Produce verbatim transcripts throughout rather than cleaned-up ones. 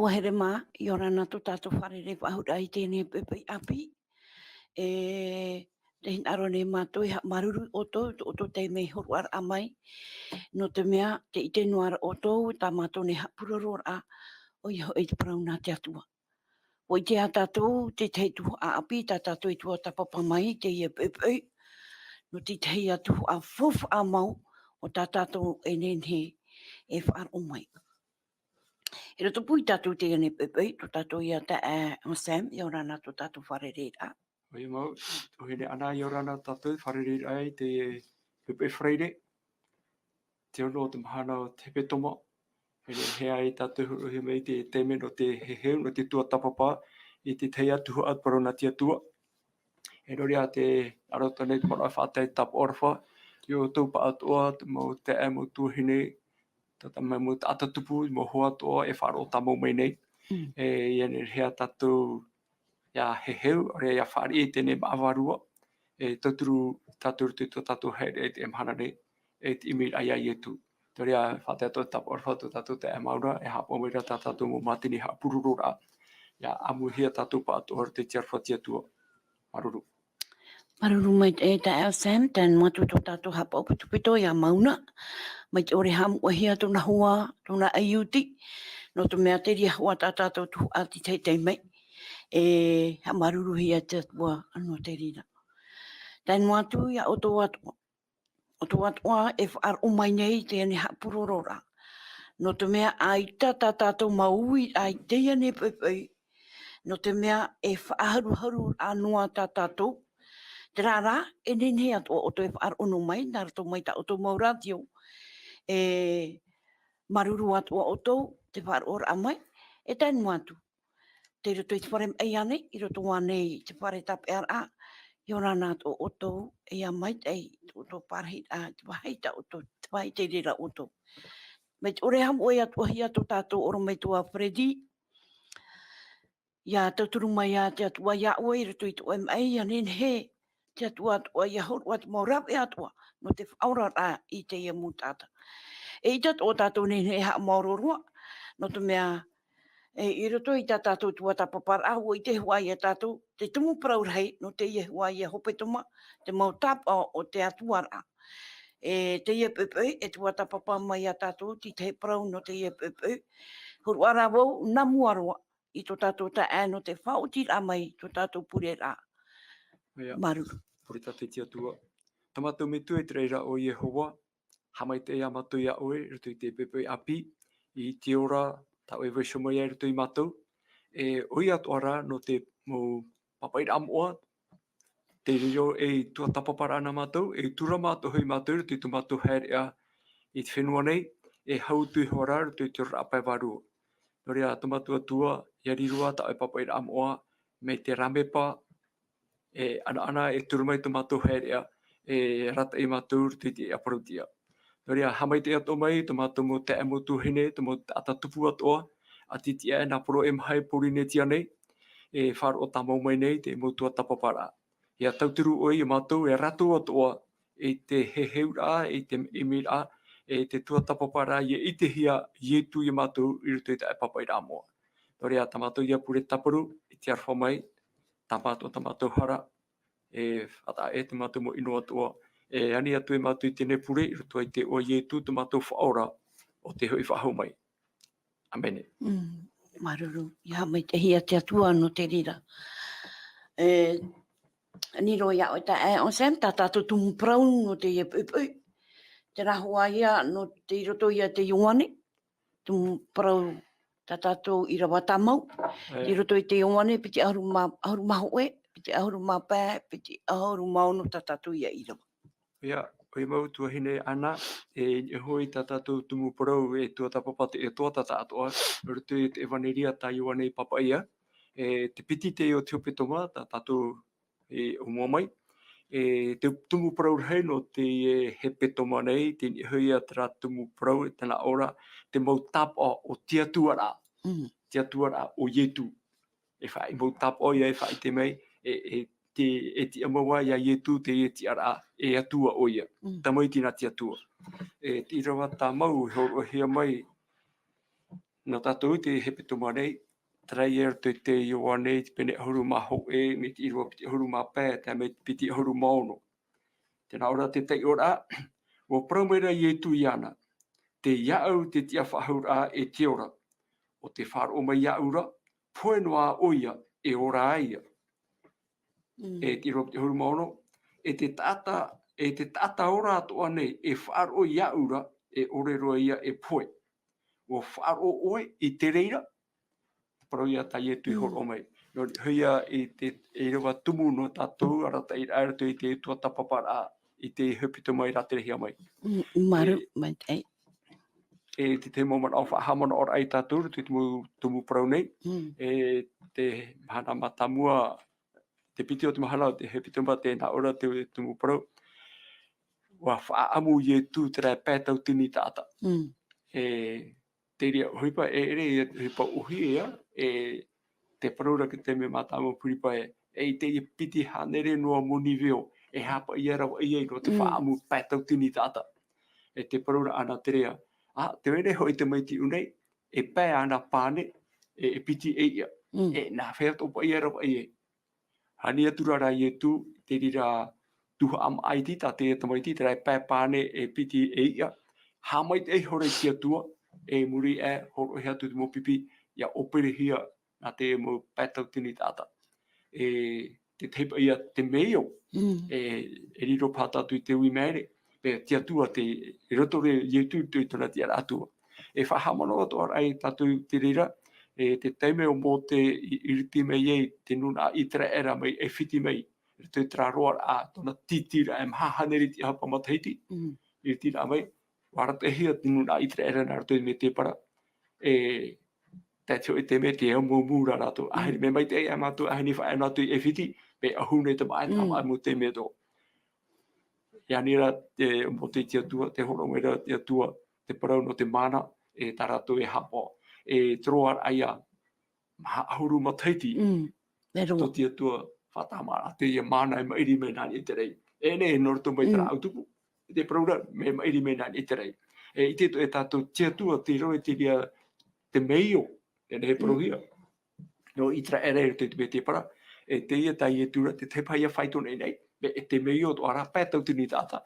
Ua here mā, ʻia ora na tō tātou fārerei faʻahou i teie nei poʻipoʻi ʻāpī. E, tē hinaʻaro nei mātou e haʻamāuruuru ʻoutou, tō ʻoutou taime i hōroʻaraʻa mai. Nō te mea, tē ʻite noa ra ʻoutou, tā mātou nei haʻapurororaʻa, ʻoia hoʻi te parau nā te Atua. ʻUa ʻite ā tātou, te tahi tuhaʻa ʻāpī, tā tātou e tuatāpapa mai, teie poʻipoʻi. Nō te tahi atu tuhaʻa faufaʻa mau, o tā tātou e nehenehe e faʻaroʻo mai. I roto pū ia tātou teie nei poʻipoʻi, tō tātou ia taeaʻe Sam, ʻia ora na tō tātou fārereiraʻa. ʻOia mau, tuahine Ana, ʻia ora na tātou fārereiraʻa i te poʻipoʻi Faraire. Te ono o te mahana o te hepetoma. E nehenehe ai tātou e hōroʻahia mai te taime nō te heheu, nō te tuatāpapa, i te tahi atu tuhaʻa parau nā te Atua. E nō reira tē ʻaroha nei te manaʻo e faʻatae tāpaʻo aroha, ia ʻoutou pāʻatoʻa, te mau taeaʻe, mau tuahine, tā, tā, mau taʻata tupu, mau hoa atoʻa e faʻaroʻo tāmau mai nei. Mm. E, ʻia nehenehe ā tātou ʻia heheu, ʻaore rā ʻia fāriʻi i teie nei māʻa vārua, e tauturu tātou i roto i tō tātou haereʻa i teie mahana nei, e te ʻimiraʻa ia Ietu. Nō reira, faʻatae atoʻa tāpaʻo aroha tō tātou taeaʻe Mauna, e haʻapaʻo mai ra tā tātou mau mātini haʻapurororaʻa, ʻia ʻāmuihia tātou pāʻatoʻa i roto i te aroha o te Atua. Māuruuru. Māuruuru maitaʻi e taeaʻe Sam, tae noa atu tō tātou haʻapaʻo pitopito ia Mauna, mai te ʻore haʻamoʻehia tōna hoa, tōna ʻaiuti, nō te mea terā hoʻi tā tātou tuhaʻa i teie nei, e haʻamāuruuruhia te Atua nō te reira. Tae noa atu ia ʻoutou atoʻa, ʻoutou atoʻa e faʻaroʻo mai nei i teie nei haʻapurororaʻa. Nō te mea ʻaita tā tātou mau uiraʻa i teie nei poʻipoʻi, nō te mea e faʻaharuharu noa tā tātou. Terā rā, e nehenehe atoʻa ʻoutou e faʻaroʻo noa mai, nā roto mai tā ʻoutou mau rātio, e māuruuru atoʻa ʻoutou, te faʻaroʻoraʻa mai, e tae noa atu. Tei roto i te fare maʻi ānei, i roto ānei i te fare tāpeʻaraʻa, ʻia ora na tō ʻoutou, e ʻia maitaʻi, tō ʻoutou pārahiraʻa, te vāhi tā ʻoutou, te vāhi tei reira ʻoutou. Mai te ʻore haʻamoʻehia atoʻahia tō tātou ʻorometua Freddy, ʻia tauturu mai ā te Atua ia ʻoe i roto i tō ʻoe maʻi, ʻia nehenehe te Atua atoʻa ia hōroʻa te mau rāveʻa atoʻa, nō te faʻaoraraʻa i teie mau taʻata. E ʻaita atoʻa tātou nehenehe e haʻamaoro roa, nō te mea, e, i roto i tā tātou tuatāpaparaʻa, ʻua ʻite hoʻi ia tātou, te tumu parau rahi, nō teie hoʻi ia hepetoma, te mau tāpaʻo o te Atua ra. E, teie poʻipoʻi, e tuatāpapa mai ia tātou, te tahi parau nō teie poʻipoʻi. Hōroʻa rā vau, nā mua roa, i tō tātou taeaʻe nō te faʻaotiraʻa mai i tō tātou pureraʻa. ʻOia. Māuruuru. Pure tātou i te Atua. Tā mātou Metua i te raʻi ra ʻo Iehova, haʻamaitaʻi ā mātou ia ʻoe, i roto i te poʻipoʻi ʻāpī, i te ora, tā ʻoe e vaiiho mai ai i roto ia mātou. E, ʻoia atoʻa rā, nō te mau pāpaʻiraʻa moʻa, tei riro ei tuatāpaparaʻa nā mātou, e tūrama atoʻa hoʻi mātou i roto i tō mātou haereʻa i te fenua nei, e hau atu iho ā rā i roto i te oraraʻa pae vārua. Nō reira, tō mātou Atua, ʻia riro ā tā ʻoe pāpaʻiraʻa moʻa, mai te rāmepa, e ʻanaʻana, e tūrama i tō mātou haereʻa, e arataʻi ia mātou i roto i te ʻāparautiʻa. Nō reira, haʻamaitaʻi atoʻa mai, tō mātou mau taeaʻe mau tuahine, tō mau taʻata tupu atoʻa, ʻati tiʻa e nā poro e maha i Pōrīnetia nei, e faʻaroʻo tāmau mai nei te mau tuatāpaparaʻa. ʻIa tauturu ʻoe ia mātou, e rātou atoʻa, i te heheuraʻa, i te ʻimiraʻa, i te tuatāpaparaʻa, ʻia ʻitehia Ietu ia mātou i roto i tā ʻoe pāpaʻiraʻa moʻa. Nō reira, tā mātou ia pure tāparu, i te aroha mai, tā mātou, tā mātou hara, e faʻataʻa ʻē tō mātou mau ʻino atoʻa, e ani atu ia mātou i teie pure, i roto i te iʻoa o Ietu, tō mātou Faʻaora, ʻo tē hoʻi faʻahou mai. ʻĀmene. Mm, māuruuru, ʻia haʻamaitaʻihia te Atua nō te reira. E, ani roa ia ʻoe taeaʻe Sam, tā tātou tumu parau nō teie poʻipoʻi. Terā hoʻi ia, nō te, i roto ia i te Ioane, tumu parau tā tātou ʻīrava tāmau. E. I roto i te Ioane, piti ʻahuru mā, ʻahuru mā hōʻē, piti ʻahuru mā pae, piti ʻahuru mā ono tā tātou ia ʻīrava. ʻOia, ʻoia mau tuahine Ana, e, e hoʻi tā tātou tumu parau e tuatāpapa te ʻEtoa tātaʻatoʻa, i roto i te ʻEvaneria tā Ioane i pāpaʻi ia, e, te piti teie o te hepetoma, tā tātou e ʻōmua mai. E, te tumu parau rahi nō te, e, hepetoma nei, tē niʻa hoʻi ia terā tumu parau, e tana ʻō ra, te mau tāpaʻo o te Atua ra. Mm. Te Atua ra, ʻo Ietu. E faʻa-, e mau tāpaʻo ia e faʻaʻite mai, e, e, te, e tiʻamau ā ia Ietu, teie tiʻaraʻa, e Atua ʻoia. Mm. Tamaiti nā te Atua. E, te ʻīrava tāmau, e hōroʻahia mai, Nō tātou te hepetoma nei, terā ia i roto i te Ioane i te pene ʻahuru mā hōʻē, mai te ʻīrava piti ʻahuru mā pae, tae mai te piti ʻahuru mā ono. Tē nā ʻō ra te taiʻoraʻa, ʻua parau mai ra Ietu iāna, tei iāʻu te tiʻafaʻahouraʻa e te ora, ʻo tē faʻaroʻo mai iāʻu ra, pohe noa ʻoia, e ora ai ia. Mm. E te ʻīrava piti ʻahuru mā ono, e te taʻata, e te taʻata ora atoʻa nei, e faʻaroʻo iāʻu ra, e ʻore roa ia e pohe. ʻUa faʻaroʻo ʻoe i te reira, parau ia tā Ietu i Mm. hōroʻa mai. Nō, hoʻi ia i te, e ʻīrava tumu nō tātou, arataʻiraʻa i roto i te tuatāpaparaʻa, i te hepetoma i rāterehia mai. Mm, māuruuru E, maitaʻi. e te, te mau manaʻo faʻahaʻamanaʻoraʻa ia tātou, i te tumu, tumu parau nei. Mm. E te mahana mātāmua, te piti o te mahana o te hepetoma tē nā ʻō ra te tumu parau. ʻUa faʻaʻamu Ietu terā pae tauatini taʻata. Mm. E te reira ʻohipa, e ʻere ia ʻohipa ʻōhie ia, e te parau ra ki te mea mātāmua Piripae, e i te ia piti hānere noa moni veo, e hāpaʻo ia ravaʻi ai nō te Mm. faʻaʻamu pae tauatini taʻata. E te parau ra ʻana terā, a, tē vai nei hoʻi te tamaiti ʻu nei, e pae āna pane, e, e piti e iʻa. Mm. E nā hea tō paʻi ia ravaʻi ai. Ani atu ra rā Ietu, te reira tuhaʻa maʻa iti tā te tamaiti, terā e pae pane e piti e iʻa. Haʻamaitaʻi ihora i te Atua, e muri aʻe, hōroʻahia atu te mau pipi, ʻia ʻōperehia nā te mau pae tauatini taʻata. E te tahi paʻi ia te meio, Mm. e, e riro paha tātou i te uimaere, pea te Atua te, i roto ra Ietu i tōna tiʻaraʻa Atua. E faʻahaʻamanaʻo atoʻa ra ia tātou te reira, e te taime o Mōte i, i ʻiriti mai ai te nūnaʻa ʻĪteraʻera mai ʻAifiti mai, i roto i terā roaraʻa, tōna tītīraʻa e maha hānere tiʻahapa matahiti, Mm. i ʻiritiraʻa mai, ʻua arataʻihia te nūnaʻa ʻĪteraʻera nā roto i te mētēpara, e, tae te hōʻē taime tē amuamu ra rātou. ʻAhani Mm. mea maitaʻi ā mātou, ʻahani faʻaea noa atu i ʻAifiti, mea ʻahu nei te maʻa, Mm. maʻa mau te mea tō. E ani ra te, Mōte i te Atua, tē hōroʻa mai ra te Atua, te parau nō te mana, e tā rātou e hāpaʻo. E te roaraʻa ia, maha ʻahuru matahiti, Mm. E roa. tō te Atua, faʻatāmāraʻa teie mana e maʻiri mai nā niʻa i te raʻi. E nei, nō roto mai Mm. terā ʻautupu, te parau ra, mea maʻiri mai nā niʻa i te raʻi. E ʻite atoʻa tātou te Atua, tei rave te reira, te meio, e nei e Mm. parauhia. Nō ʻĪteraʻera i roto i te mētēpara, e teie tā Ietu ra, te tahi paha ia faito nei nei, e te meio atoʻa ra, pae tauatini taʻata,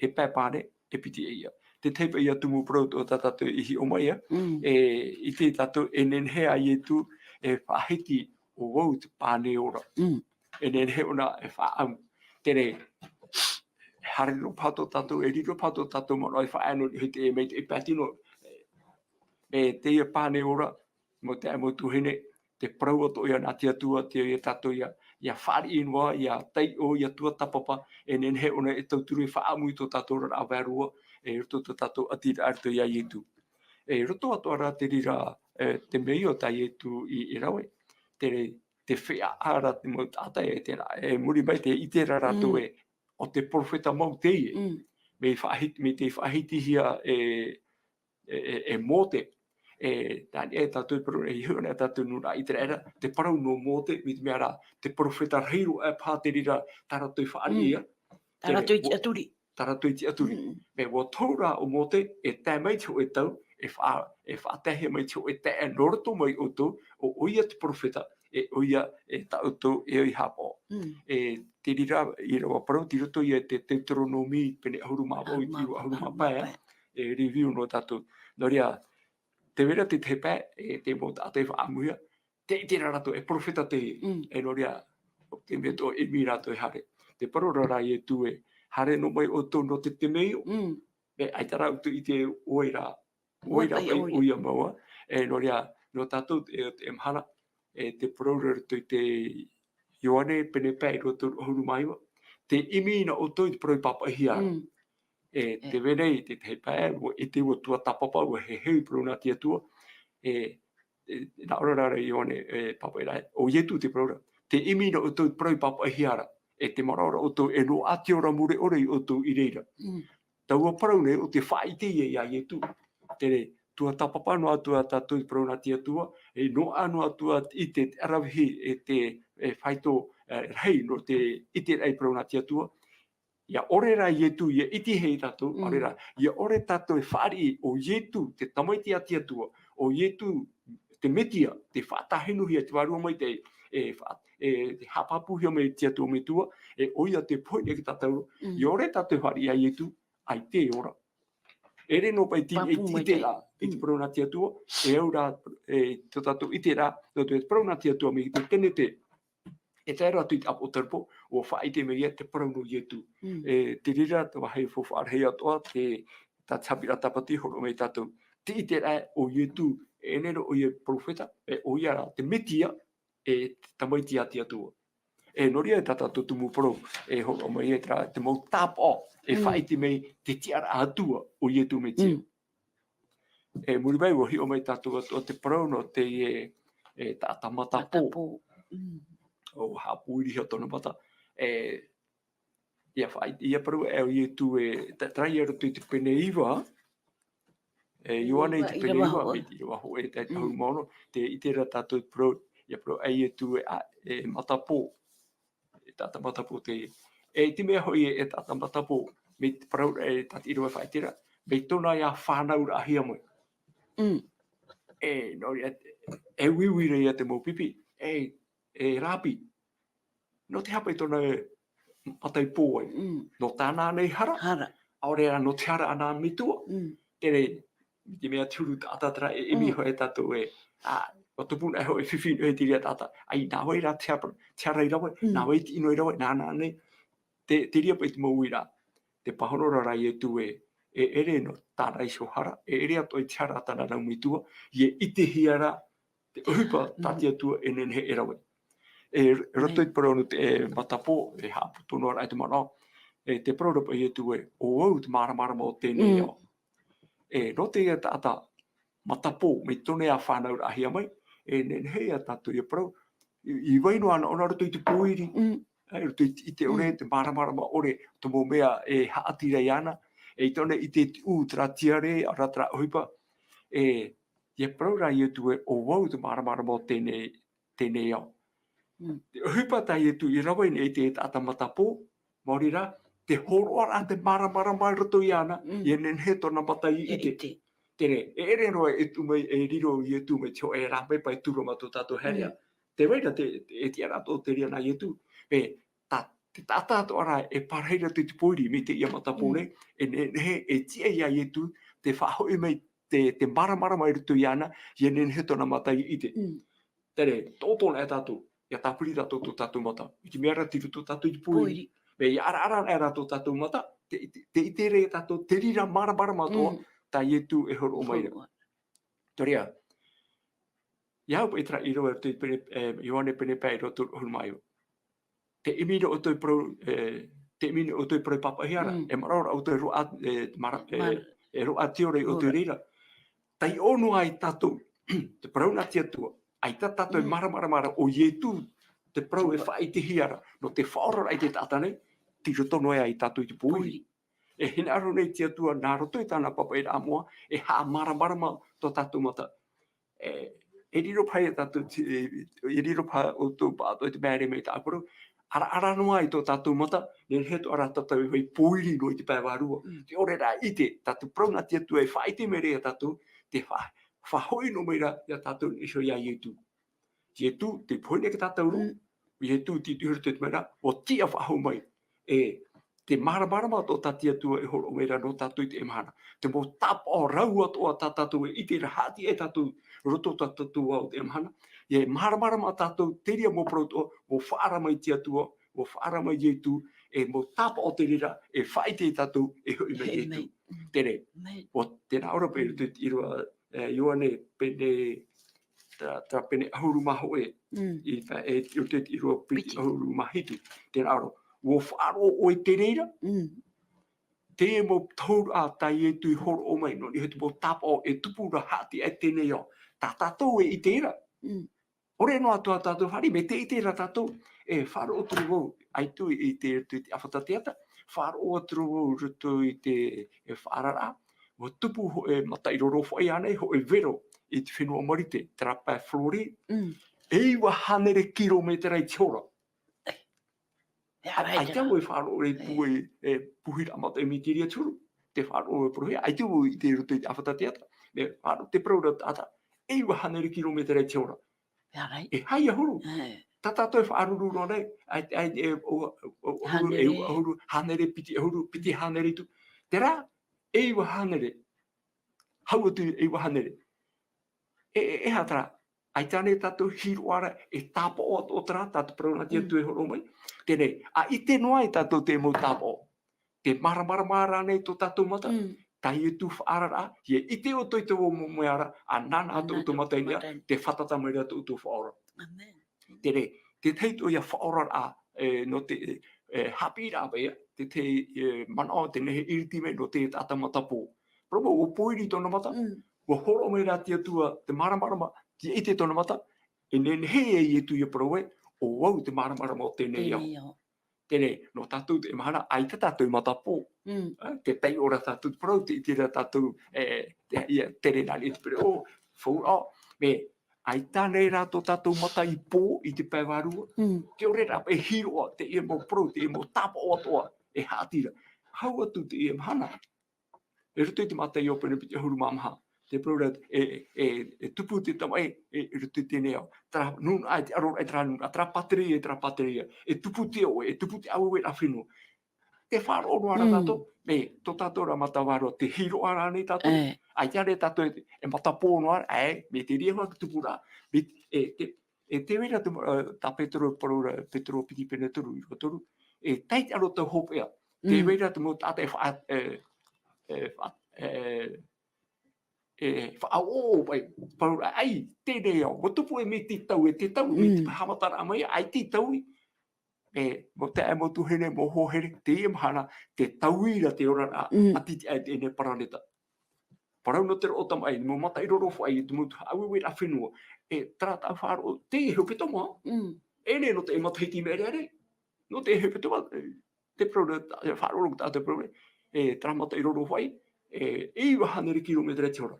e pae pane, e piti e iʻa. Te tahi paha ia tumu parau atoʻa tā tātou i hiʻo mai, ā, Mm. e ʻite tātou e nehenehe ā Ietu e faʻahiti ʻo vau te pane ora. Mm. E nehenehe ʻōna e faʻaʻamu. Terā, e haere roa paha tō tātou, e riro paha tō tātou manaʻo e faʻaea nō niʻa i te, e mai te, e pātino, e teie pane ora, mau taeaʻe mau tuahine, te parau atoʻa ia nā te Atua, tei ia tātou ia, ia fāriʻi noa, ia taiʻo, ia tuatāpapa, e nehenehe ʻōna e tauturu e faʻaʻamu i tō tātou oraraʻa vārua, e roto tō tātou ʻatiraʻa i roto ia Ietu. E roto atoʻa ra te reira, e, te meio tā Ietu i, i rave, te, te feiā ra te mau taʻata e terā, e muri mai tē ʻite ra rātou Mm. ē, ʻo te perofeta mau teie. Mm. Mea faʻahiti, mea tei faʻahitihia e, e, e, e Mōte. E, nā niʻa ia tātou e parau, e hiʻo nei tātou nūnaʻa ʻĪteraʻera, te parau nō Mōte, mai te mea ra, te perofeta rahi roa aʻe paha te reira, tā rātou i fāriʻi Mm. ia. Tā rātou i Terā, tiʻaturi. tā rātou i tiʻaturi. Mm. Mea ʻua tohu ra ʻo Mōte, e tae mai te hōʻē tau, e fa-, e faʻataehia mai te hōʻē taeaʻe nō roto mai ʻoutou, ʻo, ʻoia te perofeta, e ʻoia, e tā ʻoutou, e ʻoi hāpaʻo. Mm. E te reira, ʻīrava parau, tei roto ia i te Teuteronōmi, pene ʻahuru mā vaʻu, i te ʻīrava ʻahuru mā pae, e review nō tātou. Nō reira, tē vai ra te tahi pae, e te mau taʻata i faʻaʻamuhia, tē ʻite ra rātou, e perofeta teie, Mm. e nō reira, ʻo te mea tō ʻimi rātou e haere. Te parau ra rā Ietu ē, haere noa mai ʻoutou nō te, te meio, Mm. mea ʻaita rā ʻoutou i ʻite ʻoia ra, ʻoia ra, ʻoia, ʻoia mau ā, e nō reira, nō tātou, e, e mahana, e te parau ra i roto i te Ioane, pene pae ʻīrava toru ʻahuru mā iva, tē ʻimi na ʻoutou i te parau i pāpaʻihia ra. Mm. E, E. tē vai nei, te tahi pae, ʻua ʻite, ʻua tuatāpapa, ʻua heheu i te parau nā te Atua, e, e, nā ʻō ra rā Ioane, e, pāpaʻi ra, ʻo Ietu te parau ra. Tē ʻimi na ʻoutou i te parau i pāpaʻihia ra. E tē manaʻo ra ʻoutou, e noaʻa te ora mure ʻore ia ʻoutou i reira. Mm. Taua parau nei, ʻo te faʻaʻite ia, ia Ietu. Terā, tuatāpapa noa atu ā tātou i te parau nā te Atua, e noaʻa noa atu ā te, te ʻaravihi, e te, e faito, e, rahi nō te ʻite i te parau nā te Atua. ʻIa ʻore rā Ietu, ʻia ʻitehia tātou, Mm. ʻaore rā, ʻia ʻore tātou e fāriʻi ʻo Ietu, te Tamaiti a te Atua, ʻo Ietu, te Metia, te faʻatahinuhia, te Vārua Maitaʻi, e, fa-, e, te haʻapāpūhia mai te Atua Metua, e ʻoia te pohe nō te tātauro, Mm. ʻia ʻore tātou e fāriʻi iā Ietu, ʻaita e ora. ʻEʻere noa paʻi te, Pāpū e, te maitaʻi. ʻiteraʻa, i te Mm. parau nā te Atua, e au rā, e, tō tātou ʻiteraʻa, tō te parau nā te Atua mai te Tenete, e tae roa atu i te ʻĀpotarupo, ʻua faʻaʻite mai ia te parau nō Ietu. Mm. E, te reira, te vāhi faufaʻa rahi atoʻa, te, tā te haʻapiʻiraʻa tāpati, hōroʻa mai tātou. Te ʻiteraʻa ʻo Ietu, e ʻere rā ʻoia perofeta, e ʻoia rā te Metia, e te tamaiti a te Atua. E nō reira tā tātou tumu parau, e hōroʻa mai e terā, te mau tāpaʻo, e Mm. faʻaʻite mai te tiʻaraʻa Atua ʻo Ietu Metia. Mm. E muri mai, ʻua hiʻo mai tātou atoʻa te parau nō te, e, e, taʻata matapō. Matapō. Mm. ʻO haʻapōiri hia tōna mata. E, ʻia faʻaʻite, ʻia parau e ʻo Ietu e, ta-, terā ia roto i te pene iva, e, Ioane i te Iva, pene ʻirava iva, hōʻē. Mai te ʻirava hōʻē, tae te Mm. ʻahuru mā ono, tē ʻite ra tātou te parau, ʻia parau e Ietu e, a, e matapō. E taʻata matapō te, e te mea hoʻi e taʻata matapō, mai te parau e tā te ʻīrava e faʻaʻite ra, mai tōna ia fānauraʻahia mai. Mm. E, nō reira, e uiui ra ia te mau pipi, e, e rāpi. Nō te aha paʻi tōna e mataʻi pō ai? Mm. Nō tāna nei hara? Hara. ʻAore rā nō te hara a nā metua. Mm. Terā, i te mea te huru taʻata terā e ʻimi Mm. hoʻi tātou e, ā, ʻua tupu na e hoʻi fifi noa e te reira taʻata. ʻAi, nā vai rā te hara, te hara i rave, Mm. nā vai te ʻino i rave, nā, nā nei. Te, te reira paʻi te mau uiraʻa. Tē pāhono ra rā Ietu e, e ʻere nō tāna iho hara, e ʻere atoʻa i te hara a tāna mau metua, ʻia ʻitehia rā te ʻohipa tā Mm. te Atua e nehenehe e rave. E r-, roto i te parau nō te, e, matapō, e haʻapoto noa ra i te manaʻo, e tē parau ra paʻi Ietu e, ʻo vau te māramarama o teie nei Mm. ao. E, nō teie taʻata matapō, mai tōna ia fānauraʻahia mai, e nehenehe ia tātou ʻia parau, i, i vai noa anaʻe ʻōna roto i te pōiri, Mm. e, roto i te, i te ʻore, Mm. te māramarama ʻore, te mau mea e haʻati ra iāna, e i tōna i te, te ʻū terā tiare, ʻaore rā terā ʻohipa, e, ʻia parau rā Ietu e, ʻo vau te māramarama o teie nei, teie nei ao. Mm. Te ʻohipa tā Ietu i rave nei i te taʻata matapō, maori rā, te hōroʻaraʻa te māramarama i roto iāna, Mm. ʻia nehenehe tōna mata i ʻite. ʻIte. Terā, e ʻere roa e tuʻu mai, e riro Ietu mai te hōʻē rāpae paʻi tura mā tō tātou haereʻa. Mm. Tē vai ra te, te, e tiʻa ra atoʻa te reira nā Ietu. E, tā, te taʻata atoʻa rā e parahi ra te, te pōiri mai teie matapō Mm. nei, e nehenehe, e tiʻa ia Ietu, te faʻahoʻi mai te, te māramarama i roto iāna, ʻia nehenehe tōna mata i ʻite. Mm. Terā, toʻotoʻo na e tātou, ʻia tāpiri tātou tō tātou mata. I te mea ra tei roto tātou i te pōiri. Pōiri. Mea ʻia ʻaraʻara na e rā tō tātou mata, te, te, te ʻite ra tātou, te reira māramarama atoʻa, Mm. tā Ietu e hōroʻa mai ra. Hōroʻa. Terā, ʻia au paʻi terā ʻīrava i roto i pene, e, Ioane pene pae i roto ʻahuru mā iva. Te ʻimi nō ʻoutou i parau, e, te ʻimi nō ʻoutou i parau pāpaʻihia ra, Mm. e maramarama ʻoutou e roaʻa, e, mara-, e, Mar- e roaʻa tiora i ʻoutou i Ora. reira. Taiʻo noa ai tātou, te parau nā te Atua, ʻaita tātou e Mm. maramarama ra ʻo Ietu, te parau e Papa. faʻaʻitehia ra, nō te faʻaoraraʻa i te taʻata nei, tei roto noa ai tātou i te pōiri. Pōiri. E hinaʻaro nei te Atua, nā roto i tāna pāpaʻiraʻa moʻa, e haʻamaramarama tō tātou mata. E, e riro paha ia tātou te, e, e riro paha ʻoutou pāʻatoʻa i te mea e rave mai tāʻu parau. ʻAraʻara noa ai tō tātou mata, nehenehe atoʻa rā tātou e vai pōiri noa i te pae vārua. Mm. Tē ʻore rā ʻite, tātou parau nā te Atua e faʻaʻite mai ra ia tātou, te fa-, faʻahoʻi noa mai ra ia tātou i niʻa iho ia Ietu. Ietu, tē pohe nei ia tātou ra, Mm. Ietu, tei tuʻu i roto i te mea ra, ʻua tiʻa faʻahou mai. E, te māramarama atoʻa tā te Atua e hōroʻa mai ra nō tātou i teie mahana. Te mau tāpaʻo rau atoʻa tā tātou e ʻite ra, haʻati ai tātou, roto tā tātou ao i teie mahana. E māramarama tātou, te reira mau parau atoʻa, mau faʻaara mai te Atua, mau faʻaara mai Ietu, e mau tāpaʻo te reira, e faʻaʻite ia tātou, e hoʻi mai Hoʻi Ietu. mai. Terā. Mai. ʻUa, tē nā ʻō ra paʻi Mm. te ʻīrava, e, Ioane pene, terā, terā pene ʻahuru mā hōʻē, Mm. i tā, e, i roto i te ʻīrava piti Piti. ʻahuru mā hitu, tē nā ʻō ra, ʻua faʻaroʻo ʻoe i te reira, Mm. te mau tauraʻa tā Ietu i hōroʻa mai, nō niʻa i te mau tāpaʻo e tupu ra haʻati ai teie nei ao. Tā tātou e ʻite ra. Mm. ʻOre noa atoʻa tātou fāriʻi, mea tē ʻite ra tātou, e faʻaroʻo atu ra vau, ʻaita i te, i te, i te ʻāfata teata, faʻaroʻo atu ra vau roto i te, e faʻaararaʻa, ʻua tupu hōʻē mataʻi rorofaʻi ānei, hōʻē vero i te fenua Marite, terā pae Floride, Mm. e iva hānere kirometera i te hora. E, ʻaita vau e faʻaroʻo i te pū e, e, pūhiraʻa mataʻi mītiria te huru, tē faʻaroʻo e parauhia, ʻaita vau i ʻite i roto i te ʻāfata teata, mea faʻaroʻo te parau ra taʻata, e iva hānere kirometera i te hora. Ia rai. E hāʻi ʻahuru. E. Tā tātou e faʻaruru noa nei, ʻaita, ʻaita, e, o, o, o, ʻahuru, e, hānere. ʻAhuru, hānere, piti ʻahuru, piti hānere atu. Terā, e iva hānere. Hau atu e iva hānere. E, e, e aha terā? ʻAita ānei tātou hiroʻa ra, e tāpaʻo atoʻa terā, tātou parau nā te Mm. Atua e hōroʻa mai. Teie, ʻa ʻite noa ai tātou te mau tāpaʻo. Tē māramarama ra ānei tō tātou mata, Mm. tā Ietu faʻaararaʻa, ʻia ʻite ʻoutou i te mau mea ra, ʻa nānā atoʻa Nānā ʻoutou mata i niʻa, mata i niʻa. Tē fātata mai ra tō ʻoutou Faʻaora. Amen. Teie, te tahi atoʻa ia faʻaoraraʻa, e, nō te, e, haʻapiʻiraʻa paʻi, te, te, e, manaʻo, te nehenehe ʻiriti mai nō te taʻata matapō. Parau mau, ʻua pōiri tōna mata, Mm. ʻua hōroʻa mai ra te Atua, te māramarama, ʻia ʻite tōna mata, e nehenehe e Ietu ʻia parau ē, ʻo vau te māramarama o teie ao. Teie ao. Teie, nō tātou teie mahana, ʻaita tātou matapō. Mm. E, te taiʻo ra tātou te parau, te ʻite ra tātou, e, te, ia, tere nā niʻa i te pereʻoʻo, fauraʻo, mea, ʻaita ānei rā tō tātou mata i pō i te pae vārua. Mm. Te ʻore rā, e hiroʻa, teie mau parau, teie mau tāpaʻo atoʻa, e haʻati ra. Hau atu teie mahana. I roto i te Mātaio pene piti ʻahuru mā maha. Te parau ra, e, e, e tupu te tamaʻi, e, i roto i teie ao. Terā nūnaʻa, e te aro, e terā nūnaʻa, terā pāteria, e terā pāteria. E tupu te ʻoʻe, e tupu te ʻāueueraʻa fenua. Tē faʻaroʻo noa ra Mm. tātou, mea, tō tātou ra mata vārua, tē hiroʻa ra ānei tātou. E. ʻAita ānei tātou e, e matapō noa ra, e, mea te reira hoʻi te tupuraʻa. Mea, e, te, e tē vai ra te, e, tā Petero, parau ra, Petero piti pene toru, ʻīrava toru. E, tei te aro tau hopeʻa. Tē Mm. vai ra te mau taʻata e faʻa-, e, e, faʻa-, e, e, faʻaʻoʻoʻo paʻi, parau ra, ʻai, teie ao, ʻua tupu e mea te tau, e te tau, e te Mm. haʻamataraʻa mai, ʻaita e taui. E, mau taeaʻe, mau tuahine, mau hoa here, teie mahana, tē taui ra te oraraʻa, Mm. ʻati te, ʻati teie paraneta. Parau nō te roʻo tamaʻi, mau mata i rorofaʻi, te mau ʻāueueraʻa fenua. E, terā tāʻu faʻaroʻo, te hepetoma. Mm. E nehenehe nō te matahiti mea reare. Nō te hepetoma, e, te parau ra, e, faʻaroʻo ra tā te parau ra. E, terā mata i rorofaʻi, e, e iva hānere kirometera i te hora.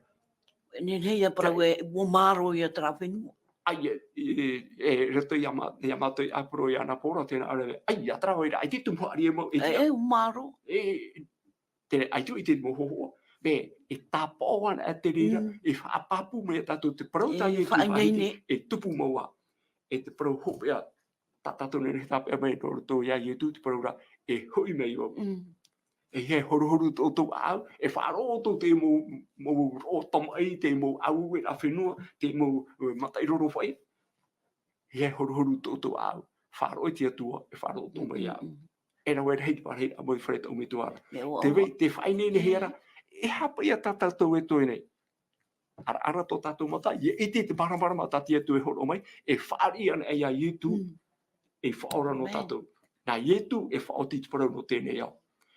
Nehenehe ia parau ē, ʻua mārō ia terā fenua. ʻAi, e, e, e, roto ia mā-, ia mātou i ʻāporo ia nā pōro, tēnā ʻore, ʻai, ia terā vai ra, ʻaita e tumu haʻari e mau, e E, tia. e, ʻua mārō. E, Teie, ʻaita e ʻite te mau hōhoʻa, mea, e tāpaʻo ana te reira, Mm. e faʻapāpū mai tātou te parau tā E, Ietu faʻaineine. faʻahiti, e tupu mau ā. E te parau hopeʻa, tā tātou nehenehe e tāpeʻa mai nō roto ia Ietu te parau ra, e hoʻi mai vau. Mm. E ʻeiaha e horuhoru tō ʻoutou ʻāʻau, e faʻaroʻo ʻoutou te mau, mau roʻo tamaʻi, te mau ʻāueueraʻa fenua, te mau, e, mata i rorofaʻi. ʻEiaha e horuhoru tō ʻoutou ʻāʻau. Faʻaroʻo i te Atua, e faʻaroʻo atoʻa mai iāʻu. Mm, mm. E rave rahi te parahiraʻa mai i te fare o tō ʻoe Metua ra. Mea ʻoaʻoa. Tē vai, tē faʻaineine hia ra, e aha paʻi ā tā tātou e toe nei. ʻAraʻara tō tātou mata, ʻia ʻite te māramarama tā te Atua e hōroʻa mai, e fāriʻi ana ia Ietu, Mm. e Faʻaora nō Amen. tātou. Nā Ietu e faʻaoti te parau nō teie nei ao.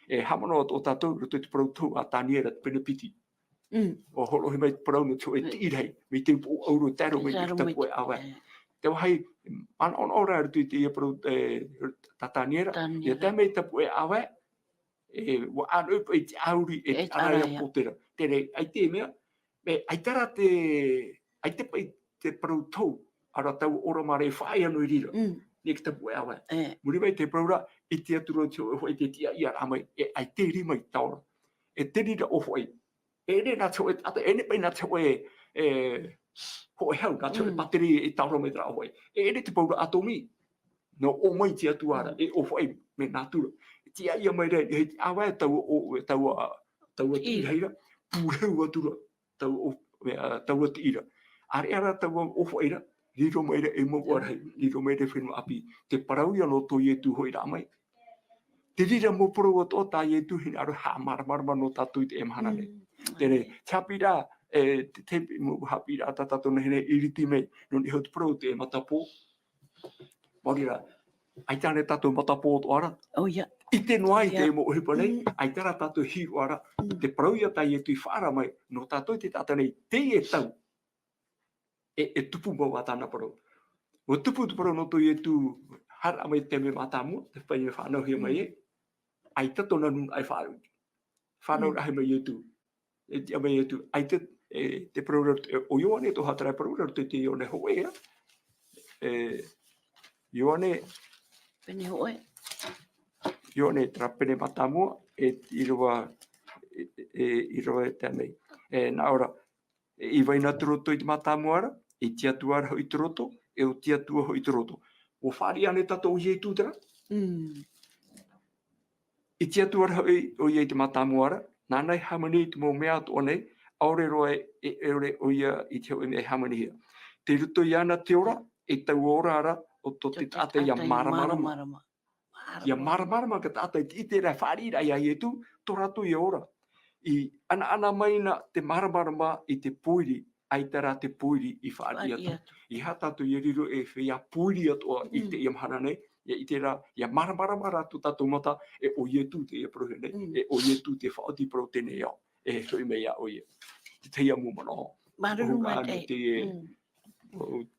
E haʻamanaʻo atoʻa tātou, roto i te parau tohu a Taniera te pene piti. Mm. ʻUa hōroʻahia mai te parau nō te hōʻē Mm. tiʻi rahi, mai te upoʻo ʻauro, tae roa mai i te Tae roa mai tapuaʻe ʻāvae. e. Te vāhi, manaʻonaʻo ra i roto i teie parau, e, tā Taniera, Taniera. ʻia tae mai te tapuaʻe ʻāvae, e, ʻua ʻānoʻi paʻi te ʻāuri, e E te ʻārai ʻārai a a. Potera. Teie, ʻaita e mea, mea, ʻaita rā te, ʻaita paʻi te parau tohu, ʻaore rā taua ʻōrama ra e faʻaea noa i reira. Mm. Nā te tapuaʻe ʻāvae. E. Muri mai te parau ra, ʻite atu ra te hōʻē, hōʻē tiʻaʻiaraʻa mai, e ʻaita e rima i te taora. E te reira ʻōfaʻi. E ʻere nā te hōʻē, ʻaita, e ʻere paʻi nā te hōʻē, e, hōʻē hau, nā te hōʻē Mm. pāteria e taora mai terā ʻōfaʻi. E ʻere te paura ʻātōmī. Nō ʻō mai te Atua ra, Mm. e ʻōfaʻi, mea nātura. Tiʻaʻia mai ra, e te ʻāvae taua ʻō, taua, taua Tiʻi. tiʻi rahi ra, pūrehu atu ra, taua ʻō, mea, taua tiʻi ra. ʻAreʻa rā taua ʻōfaʻi ra, riro mai ra e mau ʻārai, riro mai ra e fenua ʻāpī. Te parau ïa nō tō Ietu hoʻiraʻa mai. Te reira mau parau atoʻa tā Ietu e hinaʻaro e haʻamāramarama nō tātou i teie mahana nei. Mm. Teie, te haʻapiʻiraʻa, e, te, te mau haʻapiʻiraʻa tā tātou nehenehe e ʻiriti mai, nō niʻa iho te parau o te matapō. Maori rā, ʻaita ānei tātou matapō atoʻa ra. ʻOia. ʻIte noa ai ʻOia. te mau ʻohipa nei, Mm. ʻaita rā tātou e hiroʻa ra. Mm. Te parau ïa tā Ietu i faʻaara mai, nō tātou te taʻata nei, teie tau. E, e tupu mau ā tāna parau. ʻUa tupu te parau nō tō Ietu, haere mai te mea mātāmua, te pae e fānauhia mai Mm. e, ʻaita tōna nūnaʻa e faʻaroʻo. Fānau Mm. rahi mai Ietu. E tiʻa mai Ietu, ʻaita, e, te parau ra, e, ʻo Ioane, tō hātara parau ra, te, te Ioane hōʻē, e, Ioane, Pene hōʻē. Ioane, terā pene mātāmua, e, ʻīrava, e, e, ʻīrava e tae mai. E, nā ʻō ra, E i vai na te roto i te mātāmua ra, i te Atua ra hoʻi te roto, e ʻo te Atua hoʻi te roto. ʻUa fāriʻi ānei tātou ʻo Ietu terā? Mm. I te Atua ra hoʻi ʻoia i te mātāmua ra, nāna i hāmani i te mau mea atoʻa nei, ʻaore roa e, e, ʻaore ʻoia i te hoʻi mea e hāmanihia. Tei roto iāna te ora, e taua ora ra, ʻo tō te taʻata ia māramarama. Māramarama. Ia māramarama te taʻata i te, i te reira fāriʻi ra ia Ietu, tō rātou ia ora. I ʻanaʻana mai na te māramarama i te pōiri, ʻaita rā te pōiri i fāriʻi atu. ʻIa tātou ia riro e feiā pōiri atoʻa i teie mahana nei, ia ʻite ra, ia māramarama rā tō tātou mata, e ʻo Ietu teie parau nei, e ʻo Ietu te faʻaoti parau teie nei ao, e hoʻi mai iā ʻoia. Te tahi mau manaʻo. Māuruuru maitaʻi. Te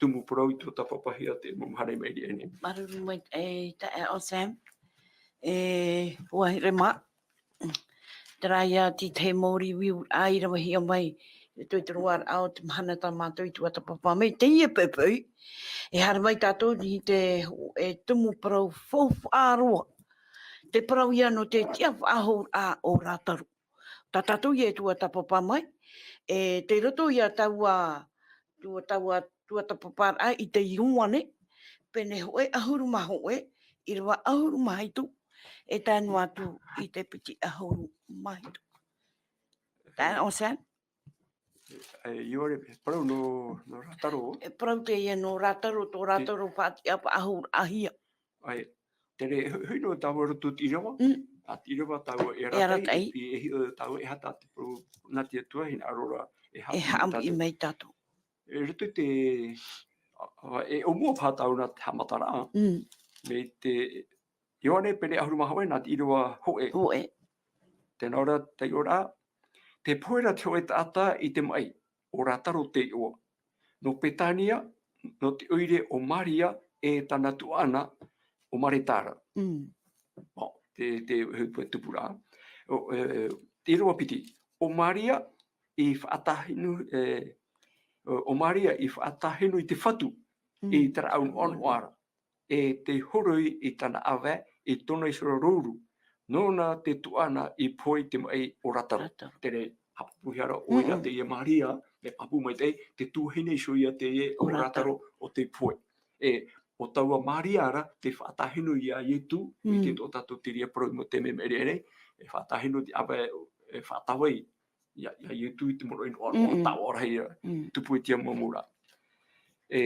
tumu parau i tō tāpapahia te mau mahana i maʻiri aʻe nei. Māuruuru maitaʻi, e, taeaʻe Sam. E, ʻua haere mā. Terā ia te tahi mau riviu ʻa i ravehia mai, i te roaraʻa o te mahana tā mātou i tuatāpapa mai, teie poʻipoʻi. E haere mai tātou i te, e tumu parau faufaʻa roa. Te parau ia nō te tiʻafaʻahouraʻa o Rātaro. Tā tātou ia e tuatāpapa mai, e tei roto ia taua, tua, taua, tuatāpaparaʻa i te Ioane, pene hōʻē ʻahuru mā hōʻē, ʻīrava ʻahuru mā hitu, e tae noa atu i te piti ʻahuru mā hitu. Taeaʻe Sam? E, Ioane, parau nō, nō Rātaro. E parau teie nō Rātaro, tō Rātaro faʻatiʻafaʻahouraʻahia. ʻAe, terā, hu-, hui noa tāua i roto i te ʻīrava. Mm. A te ʻīrava tāua e arataʻi, e arataʻi. E, e hiʻo tāua e aha tā te parau nā te Atua, hinaʻaro ra e haʻapiʻi mai tātou. E roto i te, a, a, e ʻōmua paha tāua nā te haʻamataraʻa. Mm. Mai te Ioane pene ʻahuru mā hōʻē nā te ʻīrava hōʻē. Hōʻē. Tē nā ʻō ra, tē nā ʻō ra, tē pohe ra te hōʻē taʻata i te maʻi, ʻo Rātaro te iʻoa. Nō Petania, nō te ʻoire o Maria e tāna tuaʻana, ʻo Mareta ra. Mm. Ā, te, te, te tupuraʻa. ʻO, e, te ʻīrava piti. ʻO Maria i faʻatāhinu, e, ʻo, ʻo Maria i faʻatāhinu i te Fatu, mm, i terā ʻāua noʻanoʻa ra. E tei horoi i tāna ʻāvae, i tōna iho ra rouru. Nōna te tuaʻana i pohe i te maʻi o Rātaro. Rātaro. Terā, haʻapāpūhia ra ʻoia, mm-mm, teie Maria, mea pāpū maitaʻi, te tuahine iho ia teie o Rātaro. O Rātaro o tei pohe. E, ʻo taua Maria ra, tei faʻatāhinu ia Ietu, mm, i te tō tātou te reira parau i te mea i maʻiri aʻe nei, e faʻatāhinu te ʻāvae, e faʻatāvai ia, ia Ietu i te manaʻo noa, mm-mm, taʻoraʻa ia, mm, tupu i te mau mau ra. E,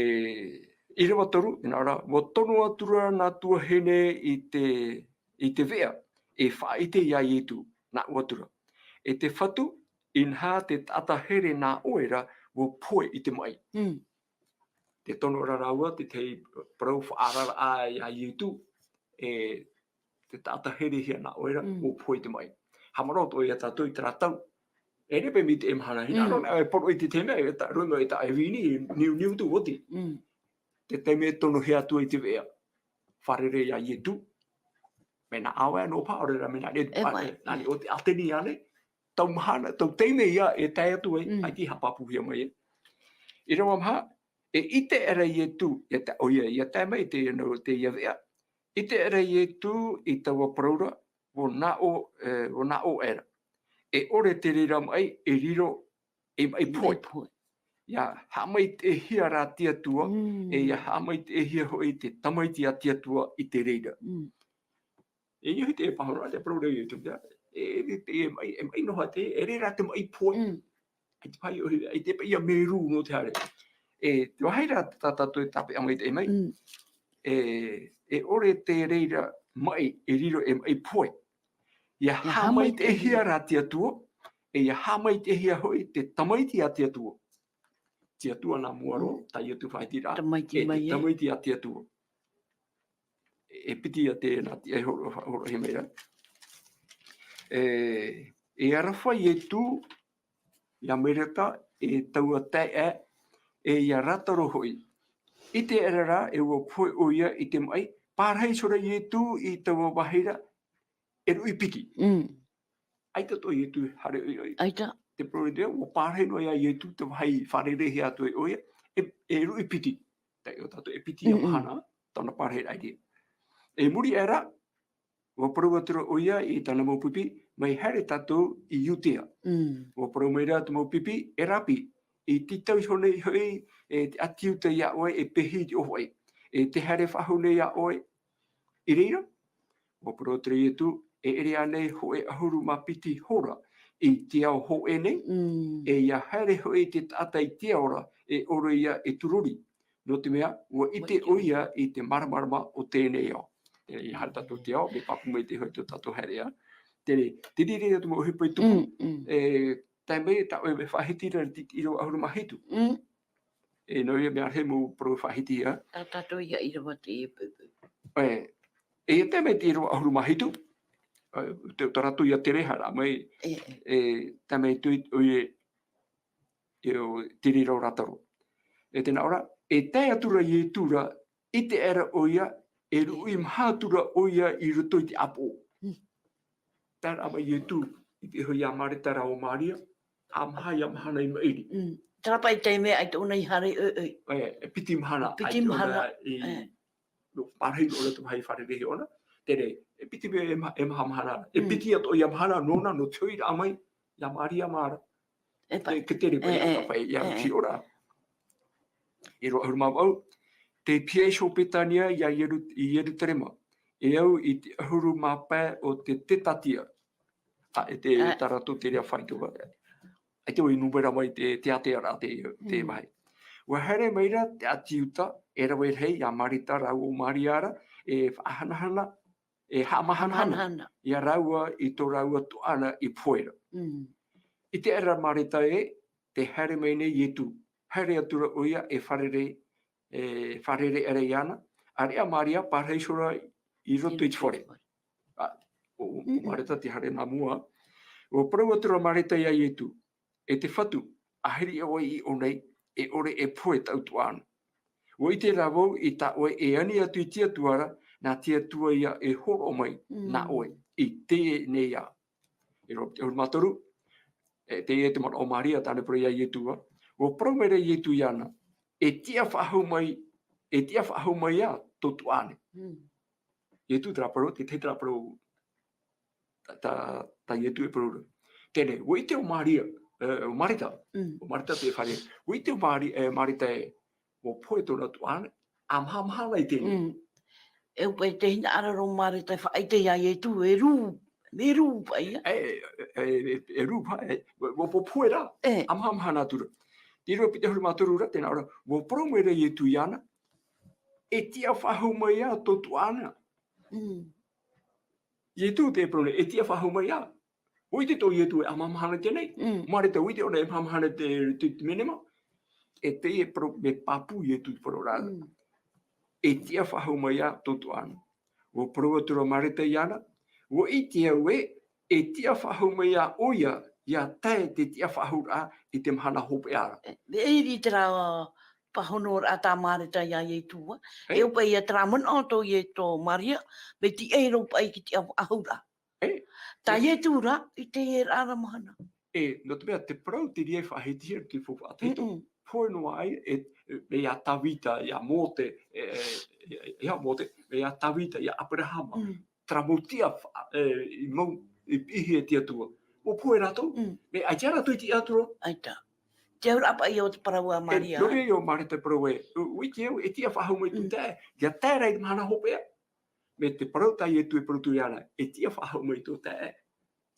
ʻīrava toru, tē nā ʻō ra, ʻua tono atu ra nā tuahine i te, i te veʻa, e faʻaʻite ia Ietu, nā ʻō atu ra. E te Fatu, inaha te taʻata here nā ʻoe ra, ʻua pohe i te maʻi. Mm. Tē tono ra rāua, te, te parau faʻaararaʻa ia Ietu, e te taʻata herehia nā ʻoe ra, mm, ʻua pohe i te maʻi. Haʻamanaʻo atoʻa ia tātou i terā tau. E rave mai i teie mahana, hinaʻaro, mm, e poro i te taime, e ta-, roimata e vīni, niuniu atu ʻoti. Mm. Te taime e tonohia atu ai te veʻa. Fārerei ia Ietu. Mea nā ʻāvae noa paha, ʻaore rā mea nā reira, e, nā reira ʻo te ʻĀteni ānei. Tau mahana, tau taime ia e tae atu ai, mm, ʻaita i haʻapāpūhia mai ai. ʻĪrava maha, e ʻite aʻera Ietu, ia ta-, ʻoia, ia tae mai te, nō teie veʻa. ʻIte aʻera Ietu i taua parau ra, ʻua nā ʻō, e, ʻua nā ʻō aʻera. E ʻore te reira maʻi, e riro ei maʻi pohe. Maʻi pohe. ʻIa haʻamaitaʻihia rā te Atua, mm, e ʻia haʻamaitaʻihia hoʻi te Tamaiti a te Atua i te reira. Mm. E ʻia ʻite e pāhono ra te parau ra Ietu, e, e, e, e maʻi, e maʻi noa te, e riro te maʻi pohe. Mm. ʻAita paʻi, ʻaita paʻi ia merū nō te haere. E, te vāhi ra tā tātou e tāpeʻa maitaʻi mai. Mm. E, e ʻore te reira maʻi, e riro ei maʻi pohe. ʻIa haʻamaitaʻihia rā te Atua, e ʻia haʻamaitaʻihia hoʻi te Tamaiti a te Atua. Te Atua nā mua roa, mm, tā Ietu faʻaʻiteraʻa, Tamaiti mai, e te Tamaiti a te Atua. E piti ia te nā te ai horo, horo he mai ra. E, e aroha Ietu, ia Mareta, e taua taeaʻe, e ia Rataro hoʻi. ʻIte aʻera rā, e ʻua pohe ʻoia i te maʻi, pārahi iho ra Ietu i taua vāhi ra, e ruʻi piti. Mm. ʻAita atoʻa Ietu haere ʻoiʻoi. ʻAita. Te parau ra, ʻua pārahi noa ia Ietu te vāhi fārereihia atu ai ʻoia, e, e ruʻi piti. Taiʻo tātou e piti ia, mm-mm, mahana, tāna pārahiraʻa. I muri aʻe ra, ʻua parau atu ra ʻoia i tāna mau pipi, mai haere tātou i Iudea. Mm. ʻUa parau mai ra te mau pipi, e Rāpi, i tītau iho nei hoʻi, e, te ʻāti Iuta iā ʻoe, e pehi i te ʻōfaʻi. E te haere faʻahou nei iā ʻoe i reira. ʻUa parau atu ra Ietu, e ʻere ānei hōʻē ʻahuru mā piti hora i te ao hōʻē nei, Mm. e ʻia haere hoʻi te taʻata i te ao ra, e ʻore ia e tururi. Nō te mea, ʻua ʻite ʻoia i te māramarama o teie nei ao. Teie nei, haere tātou i te ao, mea pāpū mai te hōʻē tō tātou haereʻa. Teie nei, te reira atu mau ʻohipa i tupu, Mm, mm. e, tae mai, tā ʻoe e faʻahiti ra i te ʻīrava ʻahuru mā hitu. Mm. E, nō ia mea rahi mau parau faʻahiti ia. Tā tātou ia ʻīrava te, e, e, e, tae mai te ʻīrava ʻahuru mā hitu, e, te, tā rātou ia tere, haere mai, E, e. e, tae mai tō, ʻoia, e, o te reira o rātou. E tē nā ʻō ra, e tae atu ra Ietu ra, ʻite aʻera ʻoia, e ruʻi maha atu ra ʻoia i roto i te ʻāpoʻo. Mm. Tae ra mai Ietu, ʻite iho iā Mareta rā ʻo Maria, ʻa maha ia mahana i maʻiri. Mm. Terā paʻi te mea ʻaita ʻōna i haere ʻoiʻoi. E, e piti mahana, Piti ʻaita ʻōna mahana. i, E. nō, pārahi nō ʻōna te maha i fārerei iho ʻōna. Teie nei, e piti mea e ma-, e maha mahana. E Mm. piti atoʻa ia mahana nōna, nō te hoʻiraʻa mai, iā Maria mā ra. E paʻi. Te, te tere paʻi, E, e, e paʻi, ia e, e. ki ora. ʻĪrava ʻahuru mā vaʻu. Tei pihaʻi iho Betania iā Ieru-, i Ierutarema. E au i te ʻahuru mā pae o te tetatia. Ā, e te, E. tā rātou te reira faʻaitoito. ʻAita vau i nūmera mai te, te ātea ra te, te Mm. vāhi. ʻUa haere mai ra te ʻāti Iuta, e rave rahi, iā Mareta rāua ʻo Maria ra, e faʻahanahana, e haʻamahanahana Haʻamahanahana. iā rāua i tō rāua tuaʻana i pohe ra. Mm. ʻIte aʻera Mareta ē, tē haere mai nei Ietu, haere atu ra ʻoia e fārerei, e fārerei aʻera iāna, ʻāreʻa Maria, pārahi iho ra i roto i te fare. Ā, ʻo, ʻo Mm-mm. Mareta tē haere nā mua. ʻUa parau atu ra Mareta iā Ietu, E te Fatu, ʻāhiri ʻoe i ʻō nei, e ʻore e pohe tāʻu tuaʻana. ʻUa ʻite rā vau i tā ʻoe e ani atu i te Atua ra, nā te Atua ia e hōroʻa mai Mm. nā ʻoe, i teie nei ā. ʻĪrava piti ʻahuru mā toru, e, teie te manaʻo o Maria, tāna e parau iā Ietu ā. ʻUa parau mai ra Ietu iāna, e tiʻa faʻahou mai, e tiʻa faʻahou mai ā tō tuaʻana. Mm. Ietu terā parau, te, te terā parau, tā, tā, tā Ietu e parau ra. Teie nei, ʻua ʻite ʻo Maria, e, ʻo Mareta, Mm. ʻo Mareta te fare. ʻUa ʻite ʻo Mari-, e, Mareta ē, ʻua pohe tōna tuaʻana, ʻa maha mahana i teie nei. Mm. E ʻua paʻi te hinaʻaro ra ʻo Mareta e faʻaʻite iā Ietu, e rū, mea rū paʻi ia. E, e, e, e, e rū paʻi, e, ʻua, ʻua po-, pohe ra, E. ʻa maha mahana atu ra. ʻĪrava piti ʻahuru mā toru ra, tē nā ʻō ra, ʻua parau mai ra Ietu iāna, e tiʻa faʻahou mai ā tō tuaʻana. Mm. Ietu tē parau nei, e tiʻa faʻahou mai ā. ʻUa ʻite tō Ietu e ʻa maha mahana i teie nei. Mm. Mareta, ʻua ʻite ʻōna e maha mahana te, te, te menema. E teie e parau, mea pāpū Ietu te parau ra. Mm. E tiʻa faʻahou mai ā tō tuaʻana. ʻUa parau atu ra Mareta iāna, ʻua ʻite au ē, e tiʻa faʻahou mai ā ʻoia, ʻia tae te tiʻa faʻahouraʻa i te mahana hopeʻa ra. E, e ʻere i terā pāhonoraʻa tā Mareta iā Ietu ā. E. E ʻo paʻi ia terā manaʻo tō Ie-, tō Maria, mea tiʻa roa paʻi i te tiʻa faʻahouraʻa. E. Tā E. Ietu rā, i teie ra mahana. E, nō te mea te parau te reira e faʻahitihia te faufaʻa tahito. Mm-mm. Pohe noa ai, e, e, iā Tavita, iā Mōte, e, e, e, iā Mōte, iā Tavita, iā Aperahama. Mm. Terā mau tiʻa fa-, e, i mau, i piʻihia e te Atua. ʻUa pohe rātou, Mm. mea ʻaita rātou i tiʻa atu ra. ʻAita. Te auraʻa paʻi o te parau a E, Maria. nō reira ʻo Mareta e parau ē, ʻu-, ʻua ʻite au, e tiʻa faʻahou mai tō Mm. taeaʻe, ʻia tae ra i te mahana hopeʻa. Mea te parau tā Ietu e parau atu iāna, e tiʻa faʻahou mai tō taeaʻe.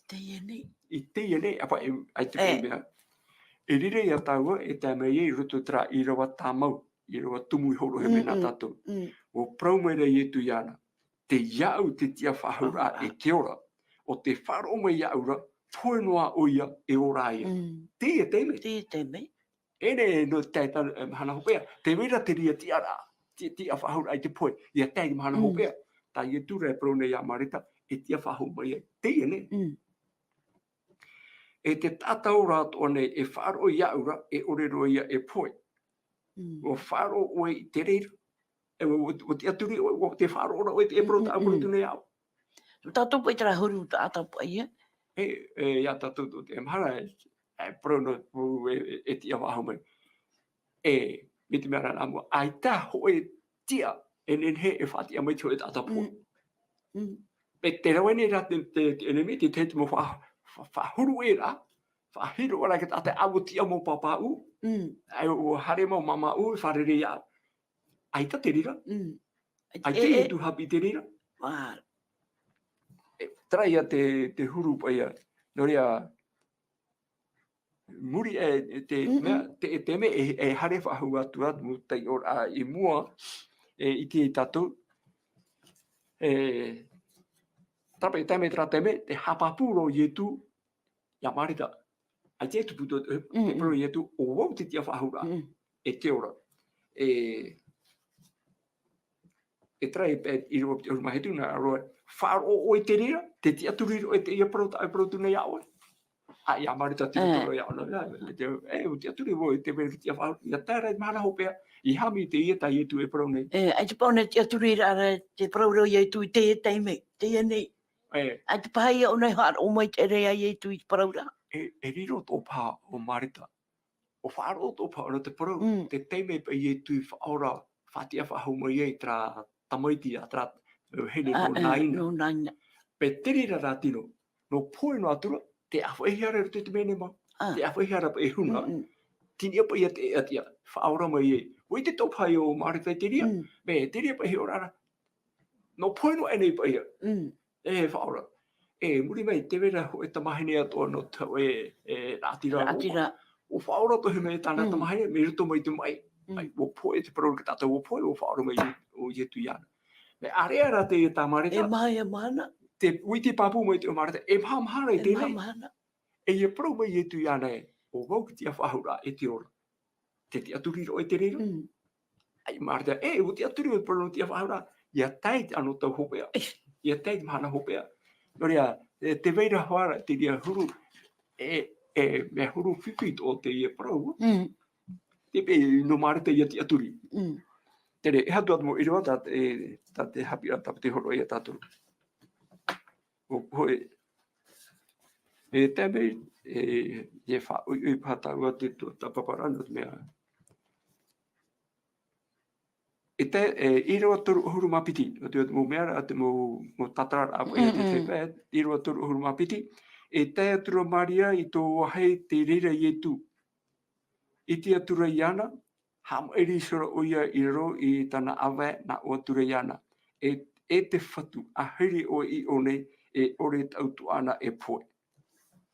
Teie nei. I teie nei, ʻa paʻi, ʻaita E. paʻi mea. E riro ia tāua, e tae mai ai i roto i terā ʻīrava tāmau, ʻīrava tumu i hōroʻahia mai nā Mm, mm, tātou. mm. ʻUa parau mai ra Ietu iāna, tei iāʻu te tiʻa faʻahouraʻa Faʻahouraʻa. e te ora, ʻo tē faʻaroʻo mai iāʻu ra, pohe noa ʻoia e ora ai. Mm. Teie taime. Teie taime. E nehenehe nō te tae tāna, e, mahana hopeʻa. Tē vai ra te reira tiʻaraʻa, ti-, tiʻa faʻahouraʻa i te pohe, ʻia tae i te mahana Mm. hopeʻa. Tā Ietu rā e parau nei iā Mareta, e tiʻa faʻahou mai ai. Teie nei. Mm. E te taʻata ora atoʻa nei e faʻaroʻo iāʻu ra, e ʻore roa ia e pohe. Mm. ʻUa faʻaroʻo ʻoe i te reira. E, ʻua, ʻua, ʻua tiʻaturi ʻoe, ʻua te faʻaroʻo ra ʻoe, e parau Mm, mm, taʻa, parau mm. atu nei au. Tātou paʻi terā huru taʻata paʻi, e? E, e, iā tātou tō te mahana, e, e, parau nō, e, e, e tiʻa faʻahou mai. E, mai te mea ra nā mua, ʻaita hōʻē tiʻa, e nehenehe e faʻatiʻa mai te hōʻē taʻata pohe. Mm. Mm. E te rave nei rā te, te, te ʻenemi, te, te, te mau fa-, fa-, faʻahuru ʻē rā, Faʻahiro ʻoia te taʻata ʻaua tiʻa mau pāpaʻu, ʻae ʻua haere mau māmāʻu, e fārerei iāʻu. ʻAita te reira. ʻAita e, e, e tū haʻapiʻi te reira. E, terā ia te, te huru paʻi ia. Nō reira, muri e, e te mea, te, e te mea, e, e haere faʻahou atu atu, taiʻoraʻa i mua, e, i te tātou. E, tāpē, taime, terā taime, te haʻapāpū roa Ietu, iā Mareta. ʻAita e tupu atu, e, te parau Ietu, ʻo vau te tiʻa faʻahou ra, e te ora. E, e terā e, e, ʻīrava piti ʻahuru mā hitu, nā roa, faʻaroʻo ʻoe i te reira, tē tiʻaturi ra ʻoe i teie parau, tā ʻoe e parau atu nei iā ʻoe. ʻĀ, iā Mareta te parau iā ʻoe, e, e, e, ʻo tiʻaturi vau i te mea te tiʻa faʻahou ra, ʻia tae ra i te mahana hopeʻa, i haʻamau i teie tā Ietu e parau nei. E, ʻaita paʻi ʻōna e tiʻaturi ra, ra te parau ra Ietu i teie taime, teie nei. E. ʻAita paʻi ʻōna e haʻaroʻo mai te reira Ietu i te parau ra. E, e riro atoʻa paha ʻo Mareta. ʻO faʻaroʻo atoʻa paha ʻōna te parau, te taime paʻi Ietu i faʻaora, faʻatiʻa faʻahou mai ai terā tamaiti ā, terā, e, vahine nō Naina. Nō Naina. Pē te reira rā tino, nō pohe noa atu ra, tē ʻāfaʻihia ra i roto i te menema, tē ʻāfaʻihia ra paʻi e huna, tiniʻa paʻi ia te ʻēʻa tiʻa, faʻaora mai ai. ʻUa ʻite atoʻa paha ʻo Mareta i te reira, mea, te reira paʻi e hiʻo ra, nō pohe noa aʻe nei paʻi ia. E faʻaora. E, muri mai, tē vai ra hōʻē tamahine atoʻa nō te hōʻē, e, raʻatira. Raʻatira. ʻUa faʻaora atoʻa hia mai tāna tamahine, mai roto mai te maʻi. ʻAi, ʻua pohe te parau ra tātou, ʻua pohe, ʻua faʻaora mai ʻo Ietu iāna. Mea ʻāreʻa rā teie tā Mareta. E maha, e mahana. Te, ʻua ʻite pāpū mai te ʻo Mareta, e maha mahana i teie nei. E maha mahana. E ʻia parau mai Ietu iāna ē, ʻo vau te tiʻa faʻahou ra, e te ora. Tē tiʻaturi ra ʻoe i te reira. ʻAi, Mareta, e, ʻua tiʻaturi, ʻua parau nō te tiʻa faʻahou ra. ʻIa tae i te anotau hopeʻa. ʻIa tae i te mahana hopeʻa. Nō reira, e, tē vai ra hoʻi ra, te reira huru, e, e, mea huru fifi atoʻa teie parau. Te, e, nō Mareta ʻia tiʻaturi. Terā, e aha atu mau ʻīrava tā, e, tā te haʻapiʻiraʻa tāpati hōroʻa iā tātou. ʻO, hōʻē. E tae mai, e, e faʻaʻoiʻoi paha tāua te, to, tāpaparaʻa nō te mea. E tae, e, ʻīrava toru ʻahuru mā piti, nō te, mau mea ra, te mau, mau tātararaʻa paʻi ia te, te, e, ʻīrava toru ʻahuru mā piti. E tae atu ra Maria i tō vāhi tei reira Ietu. ʻIte atu ra iāna, haʻamaʻiri ihora ʻoia i raro i tāna ʻāvae, nā ʻō atu ra iāna, e, e te Fatu, ʻa haere ʻoe i ʻō nei, e ʻore tāʻu tuaʻana e pohe.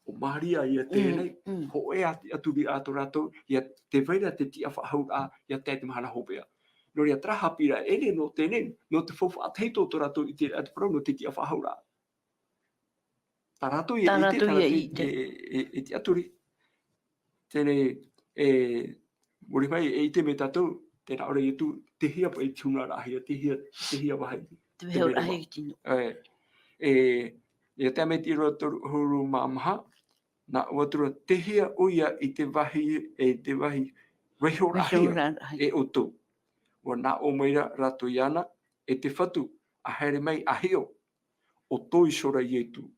ʻO Maria ia teie nei, hōʻē ā tiʻaturi atoʻa rātou, ʻia tē vai ra te tiʻa faʻahou ra, ʻia tae i te mahana hopeʻa. Nō reira, terā haʻapiʻiraʻa ʻē nei nō teie nei, nō te faufaʻa tahi atoʻa tō rātou i te, te parau nō te tiʻa faʻahou ra. Tā rātou ia ʻite, tā rātou ia ʻite. E, e, e tiʻaturi. Teie nei, e, muri mai, e ʻite mai tātou, terā ʻo Ietu, tei hea paʻi te hunaraʻahia, tei hea, tei hea vāhi. Te vāhi. E, e, e tae mai te ʻīrava toru ʻahuru mā maha, nā ʻō atu ra, tei hea ʻoia i te vāhi, e te vāhi, vaihoraʻahia, e ʻoutou. ʻUa nā ʻō mai ra rātou iāna, e te Fatu, ʻa haere mai, ʻa hiʻo, ʻo tō ihora Ietu.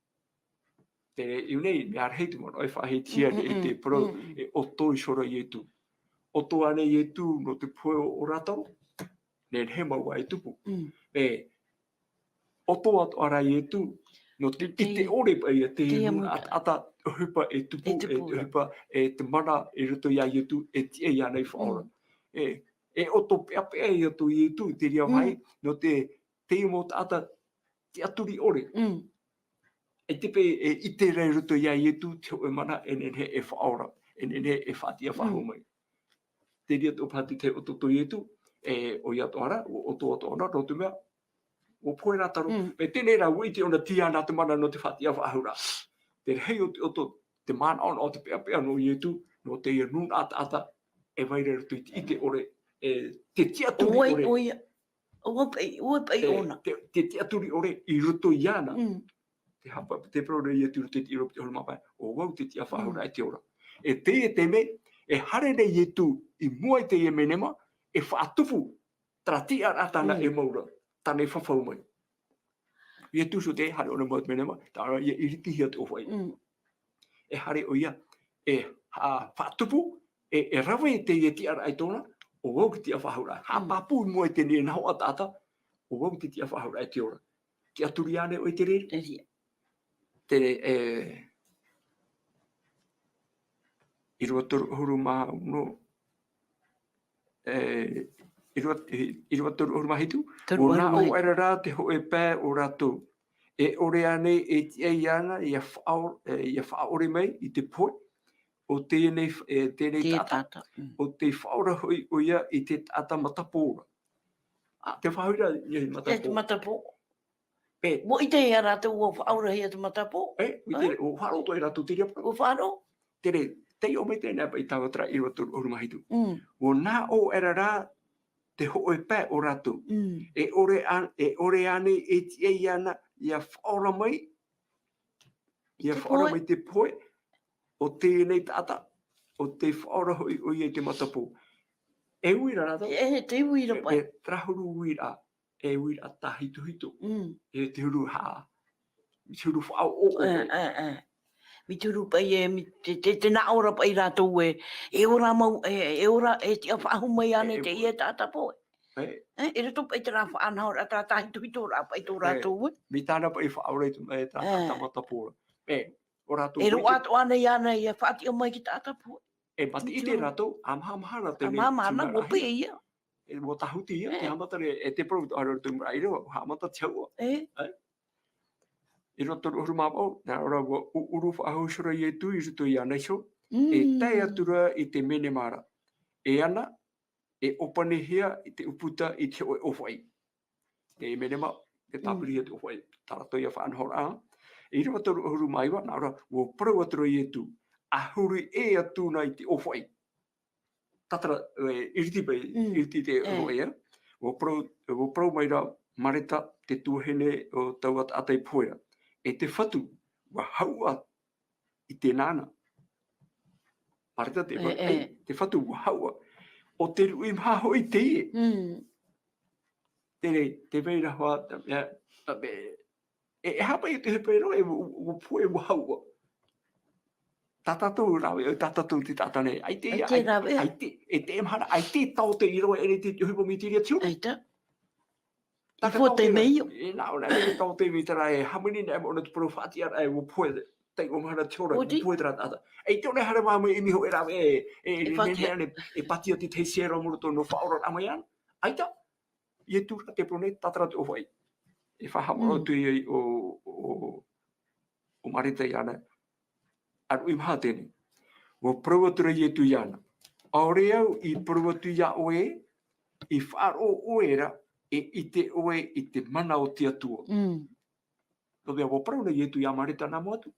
Te, i ʻō nei, mea rahi te manaʻo e faʻahiti ai e te parau, e ʻo tō ihora Ietu. ʻOto ānei Ietu nō te pohe o, o Lāzaro? Nehenehe mau ā e tupu. E, ʻoto atoʻa ra Ietu, nō te, i te ʻore paʻi ia te, te nūnaʻa taʻata, ʻohipa e tupu, e tupu, e ʻohipa, e te mana i roto iā Ietu, e tiʻa iāna i faʻaora. E, e ʻoto peʻapeʻa ia tō Ietu, i te reira vāhi, nō te, te mau taʻata, tiʻaturi ʻore. E te pe, e ʻite ra i roto iā Ietu, te hōʻē mana, e nehenehe e faʻaora, e nehenehe e faʻatiʻa faʻahou mai. Te reira atoʻa paha te, te ʻoto tō Ietu, e, ʻoia atoʻa ra, ʻo, ʻoto atoʻa ra, nō te mea, ʻua pohe Lāzaro. Mea teie rā, ʻua ʻite ʻōna, tei iāna te mana nō te faʻatiʻa faʻahou ra. Te rahi o te ʻoto, te manaʻo, nō te peʻapeʻa nō Ietu, nō teie nūnaʻa taʻata, e vai ra i roto i te ʻite ʻore, e, te tiʻaturi ʻore. ʻOia, ʻoia. ʻUa paʻi, ʻua paʻi ʻōna. Te, te, te tiʻaturi ʻore i roto iāna. Te hapa, te parau ra Ietu i roto i te ʻīrava piti ʻahuru mā pae, ʻo vau te tiʻa faʻahou ra e te ora. E teie taime, e haere nei Ietu i mua i teie menema, e faʻatupu, terā tiʻaraʻa tāna e mau ra, tāna e fafau mai. Ietu, so tē haere ʻōna i mua i te menema, tāna ia iritihia te ʻōfaʻi. E haere ʻoia, e, a, faʻatupu, e, e rave i teie tiʻaraʻa i tōna, ʻo vau te tiʻa faʻahou ra. Haʻapāpū i mua i teie nei nahoʻa taʻata, ʻo vau te tiʻa faʻahou ra e te ora. Tiʻaturi ānei ʻoe i te reira? Te reira. Te, e, ʻIrava toru ʻahuru mā ono, e, ʻirava, e, ʻirava toru ʻahuru mā hitu, ʻua nā ʻō aʻera rā te hōʻē pae o rātou. E ʻore ānei e tiʻa iāna ʻia faʻaʻo-, e, ʻia faʻaʻore mai i te pohe o teie nei, e, teie nei taʻata, ʻo tei faʻaora hoʻi ʻoia i te taʻata matapō ra. ʻĀ, te faʻahoʻiraʻa i te matapō. Matapō. Pē. ʻUa ʻite ia rātou ʻua faʻaorahia te matapō. E, ʻua ʻite, ʻua faʻaroʻo atoʻa ia rātou te reira parau. ʻUa faʻaroʻo. Terā, taiʻo mai teie nei paʻi i taua terā ʻirava toru ʻahuru mā hitu. ʻUa nā ʻō aʻera rā te hōʻē pae o rātou. E ʻore ā-, e ʻore ānei e tiʻa iāna ʻia faʻaora mai, ʻia faʻaora mai te pohe o teie nei taʻata, ʻo tei faʻaora hoʻi ʻoia i te matapō. E uira rātou. E, e, te uira paʻi. E, e, terā huru uira, e uira tāhitohito. E te huru hā, te huru faʻaʻoʻo. E, e, e. Mai te huru paʻi, e, mai te, te, te nā ʻō ra paʻi rātou e, e ora mau, e, e ora, e tiʻa faʻahou mai ānei teie taʻata pohe. E, e roto paʻi terā faʻanahoraʻa, terā tāhitohitoraʻa paʻi tō rātou, e. Mai tāna paʻi faʻaora i te, e, terā taʻata matapō ra. E, ʻo rātou e roaʻa atoʻa ānei iāna ʻia faʻatiʻa mai i te taʻata pohe. E mataʻi ʻite rātou, ʻa mahamahana teie nei, ʻa mahamahana, ʻua peʻe ia. E, ʻua tāhuti ia, te haʻamata ra, e te parau atoʻa ra te maraʻi ra, ʻua haʻamata te hauʻa. E. ʻIrava toru ʻahuru mā vaʻu, nā reira ʻua ʻuʻuru faʻahou ra Ietu i roto iāna iho. E tae atu ra i te menema ra. E ana, e ʻōpanihia i te ʻūputa i te hōʻē ʻōfaʻi. Te menema, te tāpirihia te ʻōfaʻi, tā rātou ia faʻanahoraʻa. ʻIrava toru ʻahuru mā iva, nā reira, ʻua parau atu ra Ietu, ʻa huri ʻē atu na i te ʻōfaʻi. Tātara, e, ʻiriti paʻi, ʻiriti te hōʻē, e. ʻUa parau, ʻua parau mai ra Mareta, te tuahine o taua taʻata i pohe ra. E te Fatu, ʻua hauʻa i te nānā. Mareta te, e, e. Ai, te Fatu ʻua hauʻa. ʻO te ruʻi maha hoʻi teie. Terā, te vai ra hoʻi, e, e, e, e haʻapaʻo i te ʻohipa ra, e, ʻua, ʻua pohe, ʻua hauʻa. Tā tātou rāveʻa, tā tātou te taʻata nei. ʻAita, ʻaita rāveʻa. ʻAita, e te mahana, ʻaita taote i roto i te ʻohipa mai te reira atu. ʻAita. Taʻata taote mai io. E nā ʻō nei, e taote mai terā, e hāmani nei, e moʻona te parau faʻatiʻaraʻa, e ʻua pohe, taiʻo mahana te hora, ʻua pohe terā taʻata. E te ʻō nei haere mai i niho e rāveʻa, e, e, e faʻatiʻa. E pātia te tahi sera mai roto nō faʻaoraraʻa mai ana. ʻAita. Ietu rā te parau nei, tātara te ʻōfaʻi. E faʻahaʻamanaʻo atu ai ʻo, ʻo, ʻo Mareta iāna. ʻA ruʻi maha teie nei. ʻUa parau atu ra Ietu iāna. ʻAore au i parau atu iā ʻoe, i faʻaroʻo ʻoe ra, e ʻite ʻoe i te mana o te Atua. Nō te mea, ʻua parau na Ietu iā Mareta nā mua atu.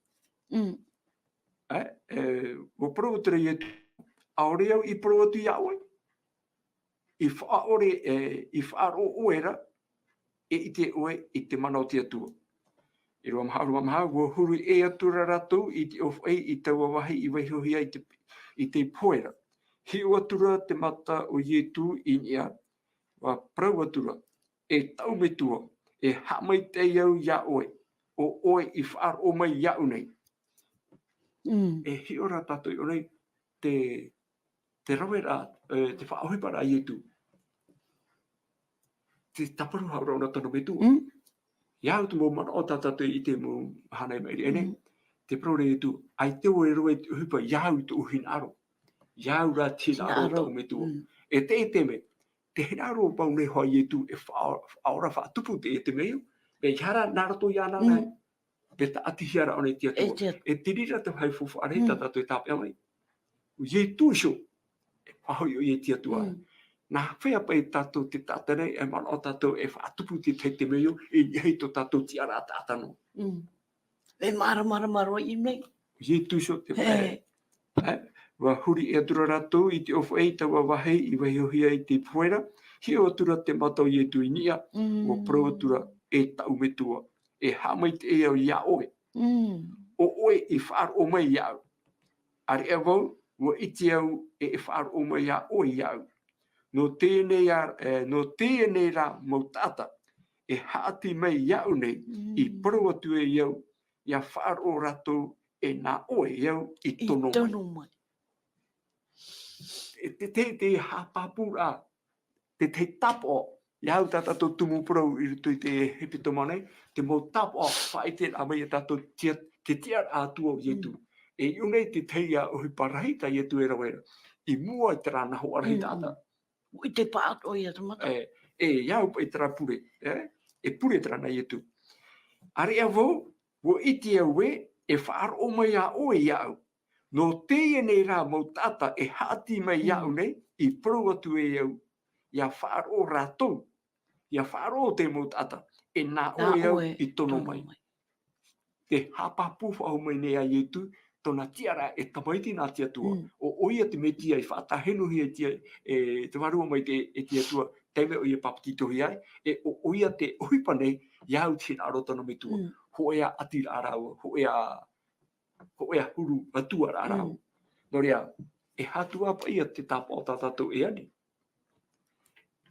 E, e, ʻua parau atu ra Ietu, ʻaore au i parau atu iā ʻoe, i faʻaʻore, e, i faʻaroʻo ʻoe ra, e ʻite ʻoe i te mana o te Atua. ʻIrava maha, ʻirava maha, ʻua huri ʻē atu ra rātou i te ʻōfaʻi i taua vāhi i vaihohia i te, i te pohe ra. Hiʻo atu ra te mata o Ietu i niʻa, ʻua parau atu ra, e taʻu metua, e haʻamaitaʻi au iā ʻoe, ʻo ʻoe i faʻaroʻo mai iāʻu nei. E hiʻo ra tātou i ʻō nei, te, te raveraʻa, e, te faʻaʻohiparaʻa a Ietu. Te tāparu haʻapaʻo nā tōna metua. Ia au te mau manaʻo tā tātou i te mau hānai maʻiri aʻe nei. Te parau ra Ietu, ʻaita vau e rave i te ʻohipa, ia au i tōʻu hinaʻaro. Ia au rā te hinaʻaro o tāʻu metua. E te, e te mea, te hinaʻaro paʻi nei hoʻi a Ietu e faʻa-, faʻaora faʻatupu te, e te mea, e ia rā nā roto iāna nei. Te tāʻatihia ra ʻōna i te Atua. E te Atua. E te reira te vāhi faufaʻa rahi tā tātou e tāpeʻa mai. ʻO Ietu iho, e faʻahoʻi ʻoia i te Atua. Nā hea paʻi tātou te taʻata nei, e manaʻo tātou e faʻatupu te tahi te mea, e niʻa i tō tātou tiʻaraʻa taʻata noa. E māramarama roa i ʻō nei. ʻO Ietu iho te mea. E, ʻua huri ʻē atu ra rātou i te ʻōfaʻi i taua vāhi i vaihohia i te pohe ra, hiʻo atu ra te mata o Ietu i niʻa, ʻua parau atu ra, e tāʻu metua, e haʻamaitaʻi au iā ʻoe. ʻO ʻoe i faʻaroʻo mai iāʻu. ʻAreʻa vau, ʻua ʻite au e, e faʻaroʻo mai iā ʻoe iāʻu. Nō teie nei ā, e, nō teie nei rā mau taʻata, e haʻati mai iāʻu nei, i parau atu ai au, ʻia faʻaroʻo rātou e nā ʻoe au i tono mai. I tono mai. E te, te, te haʻapāpūraʻa, te, te tāpaʻo, ia au tā tātou tumu parau i roto i te hepetoma nei, te mau tāpaʻo, faʻaʻiteraʻa mai ia tātou te, te tiʻaraʻa Atua o Ietu. E iʻo nei te tahi ā ʻohipa rahi tā Ietu e rave ra. I mua i terā nā hoʻa rahi taʻata. ʻUa ʻite paʻatoʻa ʻoia te mata. E, e, ʻia au paʻi terā pure, e, e pure terā nā Ietu. ʻAreʻa vau, ʻua ʻite au ē, e faʻaroʻo mai ā ʻoe iāʻu. Nō teie nei rā mau taʻata e haʻati mai iāʻu nei, i parau atu e au, ʻia faʻaroʻo rātou, ʻia faʻaroʻo te mau taʻata, e nā ʻoe au i tono mai. Te haʻapāpū faʻahou mai nei a Ietu, tōna tiʻaraʻa e tamaiti nā te Atua. ʻO ʻoia te Metia i faʻatahenuhia e te, e te Vārua Maitaʻi e te Atua, taime ʻoia e papetitohia ai, e ʻo ʻoia te ʻohipa nei, ʻia au te hinaʻaro tōna metua. Hōʻē ā ʻati rā rāua, hōʻē ā, hōʻē ā huru atua rā rāua. Nō reira, e aha atu ā paʻi ia te tāpaʻo tā tātou e ani.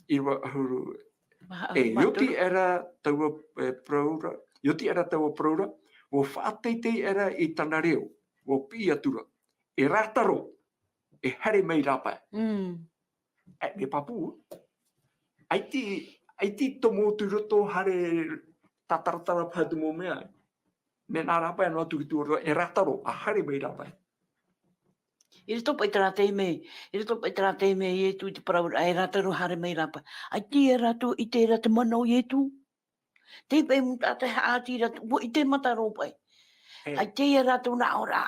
ʻĪrava ʻahuru. E, ʻia oti aʻera taua, e, parau ra, ʻia oti aʻera taua parau ra, ʻua faʻateitei aʻera i tāna reo, ʻua piʻi atu ra, e Rātaro, e haere mai rāpae. E, mea pāpū, ʻaita, ʻaita tomo atu i roto, haere tātaratara paha te mau mea. Mea nā rāpae noa atu ki tua roa, e Rātaro, ʻa haere mai rāpae. I roto paʻi terā taime, i roto paʻi terā taime Ietu i te parau ra, e Rātaro haere mai rāpae. ʻAita ia rātou ʻite ra te mana o Ietu. Te paʻi mau taʻata e haʻati ra, ʻua ʻite mata roa paʻi. ʻAita ia rātou nā ʻō,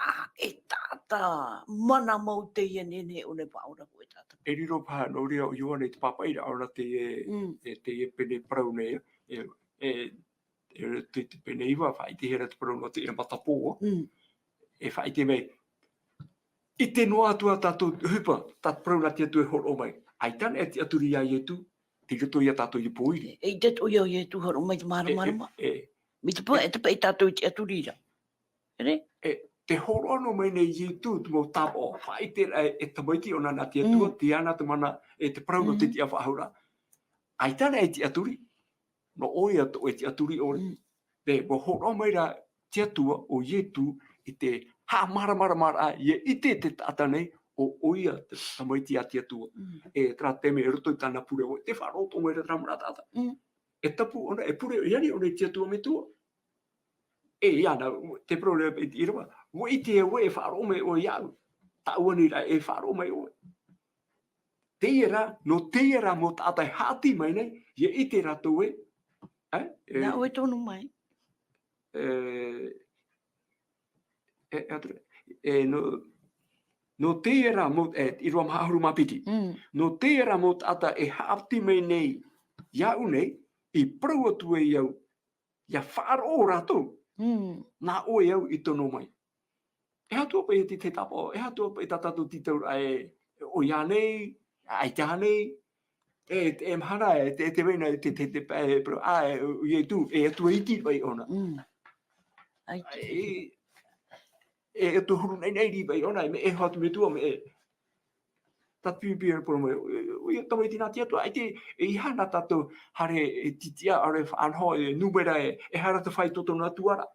e taʻata, mana mau teie nei, e ʻō nei paʻi ra hōʻē taʻata. E riro paha nō reira ʻo Ioane i te pāpaʻiraʻa ʻōna teie, e, teie pene parau nei, e, e, e, te, te pene iva, faʻaʻitehia ra te parau nō te ʻīrava matapō. E faʻaʻite mai. ʻIte noa atu ā tātou ʻohipa, tā te parau nā te Atua e hōroʻa mai. ʻAita anaʻe e tiʻaturi ia Ietu, tei roto ia tātou i te pōiri. E ʻite atoʻa ia Ietu hōroʻa mai te māramarama. E, e, e. Mai te peu, e te paʻi tātou i tiʻaturi ra. E, te hōroʻa noa mai nei Ietu, te mau tāpaʻo, faʻaʻite ra e, e tamaiti ʻōna nā te Atua, tei iāna te mana, e te parau nō te tiʻafaʻahouraʻa. ʻAita anaʻe e tiʻaturi. Nō ʻoia tō e tiʻaturi ʻore. Te, ʻua hōroʻa mai ra te Atua ʻo Ietu i te haʻamāramaramaraʻa, ʻia ʻite te taʻata nei, ʻo, ʻoia te tamaiti a te Atua. E, terā taime i roto i tāna pure, ʻua ʻite faʻaroʻo mai ra terā manaʻo taʻata. E tapu ʻōna, e pure, e ani ʻōna i te Atua metua. E, iāna, te parau ra i te ʻīrava, ʻua ʻite au ē e faʻaroʻo mai ʻoe iāʻu. Tāʻu ani ra e faʻaroʻo mai ʻoe. Teie rā, nō teie rā mau taʻata e haʻati mai nei, ʻia ʻite rātou ē, e, e, nā ʻoe e tono mai. E, e, e, e, nō, nō teie rā mau, e, ʻīrava maha ʻahuru mā piti. Nō teie rā mau taʻata e haʻati mai nei iāʻu nei, i parau atu ai au, ʻia faʻaroʻo rātou, nā ʻoe au i tono mai. E aha atu ā paʻi te, te tāpaʻo, e aha atu ā paʻi tā tātou tītauraʻa e, e ʻoia nei, ʻaita nei, e, e mahana, e te, e te vai na, e te, te, te, e, parau, ā, e, ʻo Ietu, e Atua iti paʻi ʻōna. E, e Atua huru naʻinaʻi paʻi ʻōna, e mea e hoʻi atu metua, mea e. Tā te pipi e parau mai, ʻo, ʻoia tamaiti nā te Atua, ʻaita e, e aha nā tātou haere e tītiʻa, haere faʻanaho, e nūmera, e, e aha rā te faʻaitoito nō te Atua ra.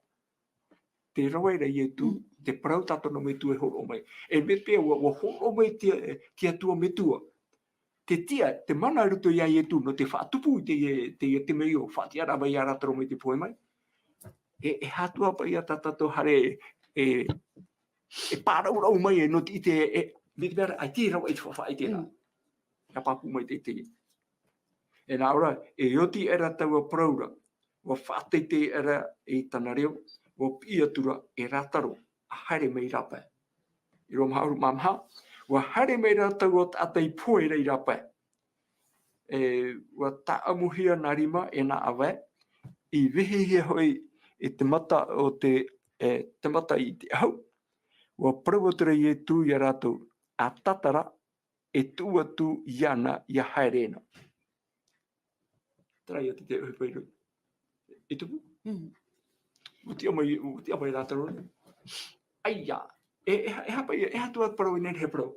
Tē rave ra Ietu, te parau tā tōna metua e hōroʻa mai. E mea pē ʻua, ʻua hōroʻa mai te, te Atua metua. Te tiʻa, te mana i roto ia Ietu, nō te faʻatupu i te, te, te temeio, faʻatiʻaraʻa mai ia Rātaro mai te pohe mai. E, e aha atu ā paʻi ia tā tātou haere, e, e pāraurau mai e nō te ʻite, e, mai te mea ra, ʻaita e rave i te faʻaʻite ra. ʻIa pāpū mai te, te. E nā ʻō ra, e oti aʻera taua parau ra, ʻua faʻateitei aʻera i tāna reo, ʻua piʻi atu ra, e Rātaro, ʻa haere mai rāpae. ʻĪrava maha ʻahuru mā maha, ʻua haere mai rā taua taʻata i pohe ra i rāpae. E, ʻua tāʻamuhia nā rima e nā ʻāvae, i vehehia hoʻi e te mata o te, e, te mata i te ʻahu. ʻUa parau atu ra Ietu ia rātou, ʻA tātara, e tuʻu atu iāna ʻia haere na. Terā ia te, te ʻohipa i roto. E tupu? Mm. ʻUa tiʻa mai, ʻua tiʻa mai Rātaro nei. ʻAia. E, e, e aha paʻi, e aha atu ā te parau i nei, e parau.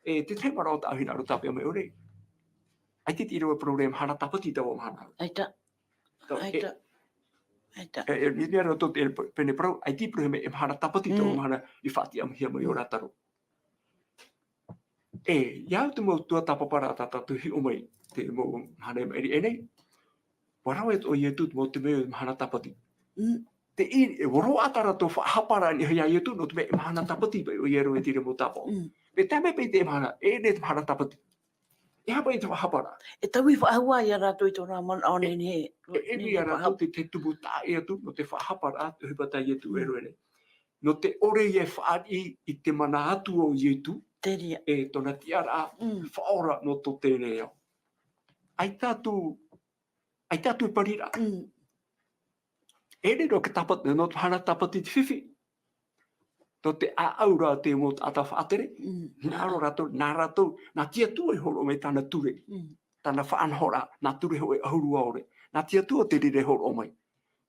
E, te tahi manaʻo tāʻu hinaʻaro tāpeʻa mai ʻō nei. ʻAita te ʻīrava parau ra e mahana tāpati taua mahana. ʻAita. Tau, e, ʻAita. ʻAita. E, e, i te mea ra tō te pene parau, ʻaita i parau e mahana tāpati taua mahana i faʻatiʻamahia mai ʻo Rātaro. E, ʻia au te mau tuatāpaparaʻa tā tātou e hiʻo mai, te mau mahana i maʻiri aʻe nei. ʻUa rave atoʻa Ietu te mau temeio i te mahana tāpati. Mm. Te ʻī, e ʻua roaʻa tā rātou faʻahaparaʻa i niʻa iā Ietu, nō te mea e mahana tāpati paʻi ʻoia i roto i te mau tāpaʻo. Mm. Mea tae mai paʻi i te mahana, e ʻere te mahana tāpati. E aha paʻi te faʻahaparaʻa? E taui faʻahou ā ia rātou i tō rātou manaʻo nei, nei, e, e, nei, nei iā rātou faʻahou. Te, te tumu taʻa ʻē atu, nō te faʻahaparaʻa, te ʻohipa tā Ietu e Mm. rave nei. Nō te ʻore ia e fāriʻi i te mana atua o Ietu, Te reira. e tōna tiʻaraʻa, Mm. faʻaora nō tō teie nei ao. ʻAita atu, ʻaita atu e pariraʻa. Mm. E riro ke tāpati, nō te mahana tāpati te fifi. Tō te ʻāʻau ra te mau taʻata faʻatere, Mm. hinaʻaro rātou, nā rātou, nā te Atua i hōroʻa mai tāna ture, Mm. tāna faʻanahoraʻa, nā ture hōʻē ʻahuru ʻaore. Nā te Atua te reira e hōroʻa mai.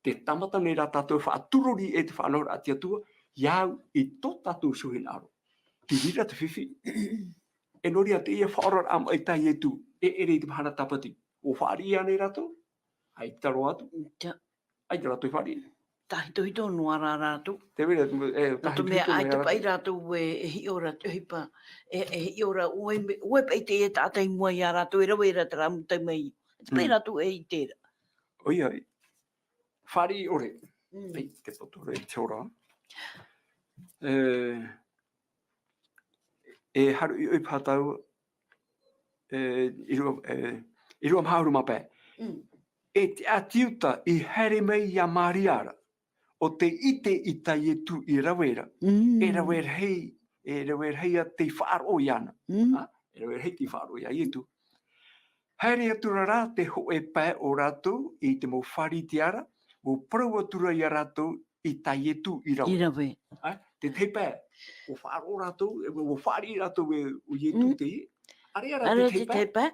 Te tāmata nei rā tātou e faʻaturori e te faʻanahoraʻa a te Atua, i au i tō tātou iho hinaʻaro. Te reira te fifi. E nō reira teie faʻaoraraʻa maʻi tā Ietu, e ʻere i te mahana tāpati. ʻUa fāriʻi ānei rātou? ʻAita roa atu. Ia. ʻAita rātou i fāriʻi. Tāhitohito noa rā rātou. Te reira, e, Nō te tāhitohito mea noa ʻaita rātou. paʻi rātou e, e hiʻo ra te ʻohipa, e, e hiʻo ra ʻoe me-, ʻoe paʻi teie taʻata i mua iā rātou, e rave ra terā mau tau mai. ʻAita paʻi Mm. rātou e ʻite ra. ʻOia, fāriʻi ʻore. Mm. Ai, te poto ra i te hora. E, e haru i ʻoe pātau, e, ʻīrava, e, ʻīrava maha ʻahuru mā pae. Mm. E te ʻāti Iuta i haere mai iā Maria ra, ʻo tei ʻite i tā Ietu i rave ra. Mm. E rave rahi, e rave rahi ā tei faʻaroʻo iāna. Mm. Ha? E rave rahi tei faʻaroʻo iā Ietu. Haere atu ra rā te hōʻē pae o rātou i te mau Pharisea ra, ʻua parau atu ra iā rātou i tā Ietu i rave. I rave. Ā, te tahi pae, ʻua faʻaroʻo rātou, e, ʻua fāriʻi rātou e, ʻo Ietu Mm. te, ʻāreʻa rā te Āreʻa tahi te pae. tahi pae.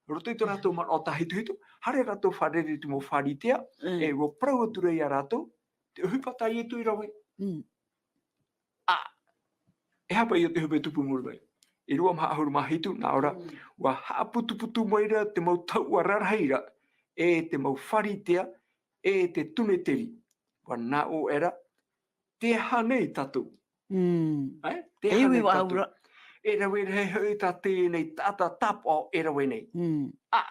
Roto i tō rātou manaʻo tāhitohito, haere rātou fārerei i te mau Pharisea, Mm. e, ʻua parau atu ra iā rātou, te ʻohipa tā Ietu i rave. Mm. Ā, e aha paʻi ia te ʻohipa e tupu i muri mai? ʻĪrava maha ʻahuru mā hitu, nā ʻō ra, Mm. ʻua haʻaputuputu mai ra te mau tahuʻa rarahi ra, e te mau Pharisea, e te Tenetiri. ʻUa nā ʻō aʻera, te aha nei tātou? Mm. Ē? Te E aha nei ui tātou? Ua aura. E rave rahi hoʻi tā teie nei taʻata tāpaʻo e rave nei. Mm. Ā,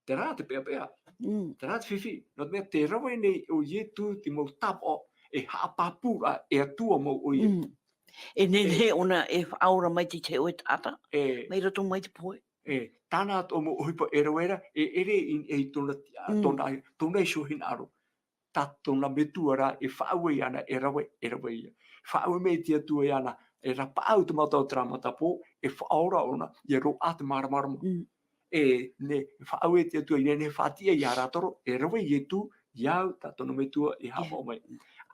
terā te peʻapeʻa. Mm. Terā te fifi. Nō te mea te rave nei ʻo Ietu te mau tāpaʻo e haʻapāpū ra e Atua mau ʻoia. Mm. E nehenehe E ʻōna e faʻaora mai te tahi ʻo e taʻata. E. Mai roto mai te pohe. E, tāna atoʻa mau ʻohipa e rave ra, e ʻere i, i tōna, Mm. tōna, tōna iho hinaʻaro. Tā tōna metua rā e faʻaue iāna e rave, e rave ia. Faʻaue mai te Atua iāna, e rapaʻau te mata o terā matapō, e faʻaora ʻōna, ʻia roaʻa te māramarama. Mm. E, ne, faʻaue te Atua, e nehenehe e faʻatiʻa iā rātou, e rave Ietu, i au, tā tōna metua, e Ia. haʻapaʻo mai.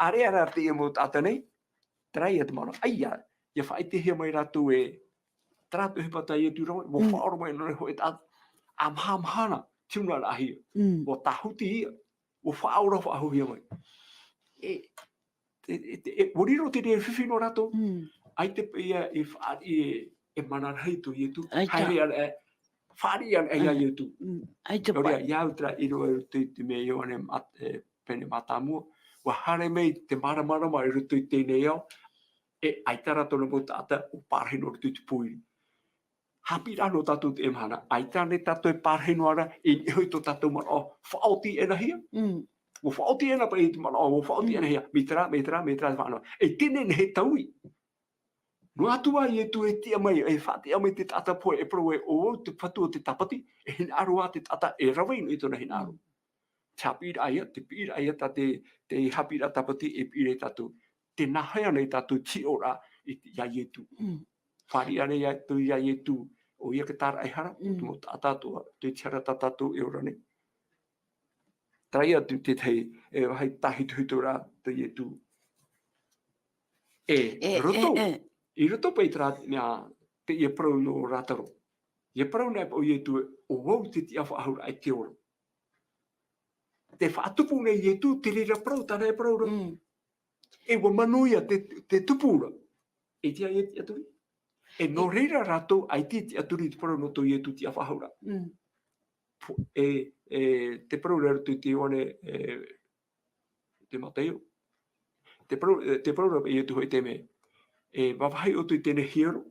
ʻĀreʻa rā teie mau taʻata nei, terā ia te manaʻo, ʻaita, ʻia faʻaʻitehia mai rātou e, terā te ʻohipa tā Ietu i rave, ʻua Mm. faʻaora mai nō reira hōʻē taʻata, ʻa maha mahana, tiʻa noa ra hia. Mm. ʻUa tāhuti ia, ʻua faʻaora faʻahouhia mai. E, e, e, e, ʻua riro te reira fifi nō rātou. Mm. ʻAita paʻi ia e fāriʻi e, e mana rahi tō Ietu. ʻAita. Haere ana, e, fāriʻi ana ia Ā. Ietu. Mm. ʻAita Nō reira, paʻi. i au terā ʻīrava i roto i te mea Ioane mat-, e, pene mātāmua. ʻUa haere mai te māramarama i roto i teie nei ao. E, ʻaita rā tōna mau taʻata ʻua pārahi noa i roto i te pōiri. Haʻapiʻiraʻa nō tātou teie mahana, ʻaita ānei tātou e pārahi noa ra, i niʻa i tō tātou manaʻo faʻaoti ʻenahia. Mm. ʻUa faʻaoti ʻena paʻi te manaʻo, ʻua faʻaoti Mm. ʻenahia, mai terā, mai terā, mai terā te faʻanaho. E teie nei e taui. Noa atu ā Ietu e tiʻa mai, e faʻatiʻa mai te taʻata pohe, e parau ē, ʻo au te Fatu o te Tāpati, e hinaʻaro ā te taʻata e rave i niʻa i tōna hinaʻaro. Mm. Te haʻapiʻiraʻa ia, te piʻiraʻa ia tā te, te haʻapiʻiraʻa tāpati e piʻi ra ia tātou. Tē nā hea nei tātou te hiʻoraʻa i te, iā Ietu. Mm. Fāriʻi ānei tātou iā Ietu, ʻoia te tāraʻehara, Mm. te mau taʻata atoʻa, te ʻitehara tā tātou e ora nei. Terā ia te, te tahi, e, vāhi tāhitohito ra tō Ietu. E, E, roto, e, e. i roto paʻi terā, nā, teie parau nō Lāzaro. ʻIa parau nei paʻi ʻo Ietu ē, ʻo au te tiʻafaʻahouraʻa e te ora. Tē faʻatupu nei Ietu, te reira parau, tāna e parau ra. Mm. E ʻua manuia te, te tupu ra. E tiʻa ia tiʻaturi. E nō E reira rātou, ʻaita i tiʻaturi i te parau nō tō Ietu tiʻafaʻahouraʻa. Mm. Po-, e, e, te parau ra i roto i te Ioane, e, te Mataio. Te parau, e, te parau ra e Ietu hoʻi te mea. E vāvāhi ʻoutou i teie nei hiero,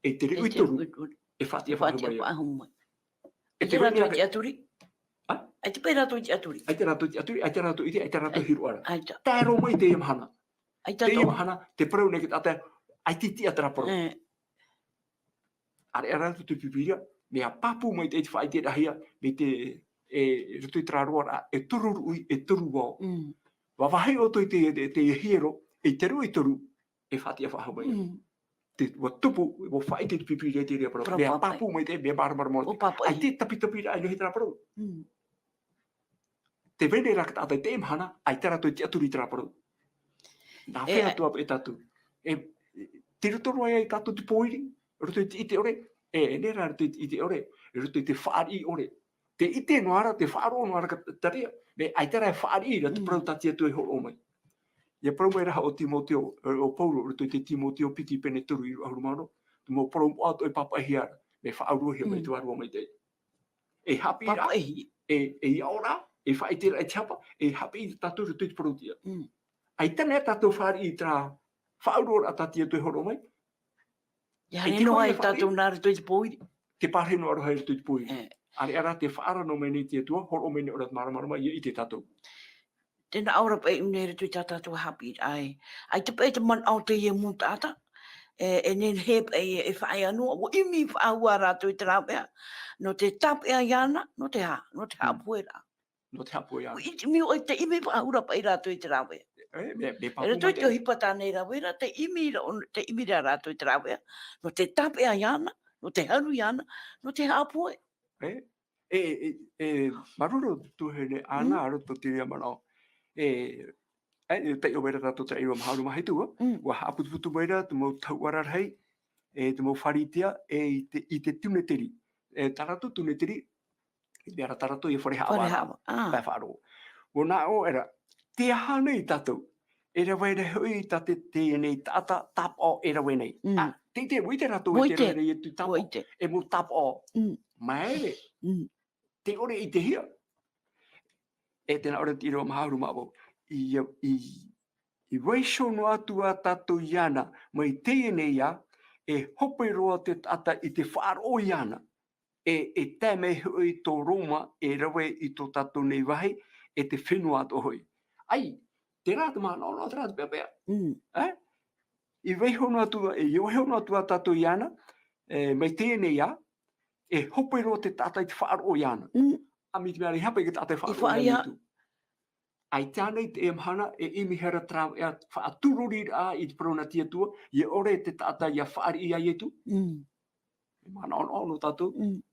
e te riʻi toru, e faʻatiʻa faʻahou mai. E te rātou tiʻaturi? Ā? ʻAita paʻi rātou i tiʻaturi. ʻAita rātou i tiʻaturi, ʻaita rātou i ʻite, ʻaita rātou i hiroʻa ra. ʻAita. Tae roa mai teie mahana. ʻAita teie mahana, te parau nei e taʻata, ʻaita i tiʻa terā parau. ʻĀreʻa rātou te Pīpīria, mea pāpū mai te, te faʻaʻiteraʻa, mai te, e, roto i terā roaraʻa, e toru ruʻi, e toru vao. Vāvāhi ʻoutou i te, te, te hiero, e te ruʻi toru, e faʻatiʻa faʻahou mai. Te, ʻua tupu, ʻua faʻaʻite te Pīpīria i terā parau. Mea pāpū mai te, mea māramarama mai te. ʻAita e tapitapiraʻa i niʻa i terā parau. Te veneraʻa te taʻata i teie mahana, ʻaita rātou i tiʻaturi i terā parau. Nā hea atoʻa paʻi tātou. E, tei roto roa ia ia tātou te pōiri, roto i te ʻite ʻore, e, e nā reira roto i te ʻite ʻore, roto i te fāriʻi ʻore. Te ʻite noa ra, te faʻaroʻo noa ra ka taria, mea ʻaita rā e fāriʻi ra te parau tā te Atua e hōroʻa mai. ʻIa parau mai ra ʻo Timoteo, ʻo Paulo, roto i te Timoteo piti pene toru, ʻīrava ʻahuru mā ono, te mau parau moʻa atoʻa e pāpaʻihia ra, mea faʻauruahia mai te Vārua Maitaʻi. E haʻapiʻiraʻa, e, e aʻoraʻa, e faʻaʻiteraʻa i te hapa, e haʻapiʻi tātou roto i te parau-tiʻa. ʻAita nei tātou fāriʻi i terā faʻauruaraʻa tā te Atua e hōroʻa mai. E haere noa ai tātou nā roto i te pōiri. Te pārahi noa aroha i roto i te pōiri. ʻĀreʻa rā te faʻaara noa mai nei te Atua, hōroʻa mai nei ʻōna te māramarama, ʻia ʻite tātou. Tē nā ʻō ra paʻi ʻū nei i roto i tā tātou haʻapiʻiraʻa. ʻAita paʻi te manaʻo o teie mau taʻata, e, e nehenehe paʻi e faʻaea noa, ʻua ʻimi faʻahou rātou i te rāveʻa, nō te tāpeʻa iāna, nō te hā, nō te haʻapohe ra. Nō te haʻapohe iāna. ʻUa ʻimi, ʻua ʻimi faʻahou ra paʻi rātou i te rāveʻa. E, mea, mea pāpū mai te. E roto i te ʻohipa tāne e rave ra, tē ʻimi ra, ʻōna, tē ʻimi ra rātou i te rāveʻa, nō te tāpeʻa iāna, nō te haru iāna, nō te haʻapohe. E, e, e, e, māuruuru tuahine Ana, ʻa roto i terā manaʻo. E, e, e taiʻo mai ra tātou terā ʻīrava maha ʻahuru mā hitu, ʻua haʻaputuputu mai ra te mau tahuʻa rarahi, e, te mau Pharisea, e, i te, i te Tuneteri. E, tā rātou Tuneteri, e, mea ra tā rātou ia fare haʻavā. Fare haʻavā, ā. Pae faʻaroʻo. ʻUa nā ʻō ra, te aha nei tātou? E rave nei hoʻi tā te, teie nei taʻata tāpaʻo e rave nei. ʻĀ, te, te, ʻua ʻite rātou e te rave nei atu tāpaʻo. E mau tāpaʻo. Maere. Te ʻore i te hia. E tē nā ʻō ra te ʻīrava maha ʻahuru mā vaʻu. I, i, i vaiiho noa atu ā tātou iāna, mai teie nei ā, e hope roa te taʻata i te faʻaroʻo iāna. E, e tae mai hoʻi tō Roma e rave i tō tātou nei vāhi, e te fenua atoʻa hoʻi. ʻAi, terā te manaʻo, terā te peʻapeʻa. E? I vaiiho noa atu, e, i vaiiho noa atu ā tātou iāna, e, mai teie nei ā, e hope roa te taʻata i te faʻaroʻo iāna. ʻĀ, mai te mea ra e hape te taʻata i faʻaroʻo iā Ietu. ʻAita nei teie mahana, e ʻimihia ra terā, e faʻatururiraʻa i te parau nā te Atua, ʻia ʻore te taʻata ʻia fāriʻi iā Ietu. E manaʻonaʻo nō tātou,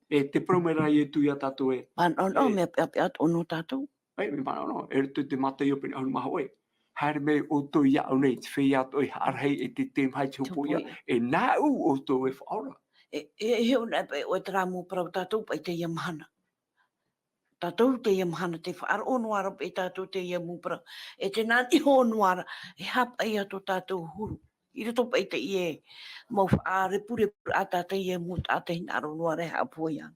e te parau mai ra Ietu iā tātou e. Manaʻonaʻo, mea peʻapeʻa atoʻa nō tātou. E, mea manaʻonaʻo, e roto i te Mataio pene ʻahuru mā hōʻē. Haere mai ʻoutou iāʻu nei, te feiā atoʻa i haʻarahi e te, te maha i te hopoiʻa, e nāʻu ʻoutou e faʻaora. E, e, e ʻōna paʻi ʻoe terā mau parau tātou paʻi teie mahana. Tātou teie mahana, tē faʻaroʻo noa ra paʻi tātou teie mau parau. E tē nā niʻa iho noa ra, e haʻapaʻo atu tō tātou huru. I roto paʻi i teie mau faʻarepurepuraʻa tā teie mau taʻata hinaʻaro noa ra e haʻapohe ana.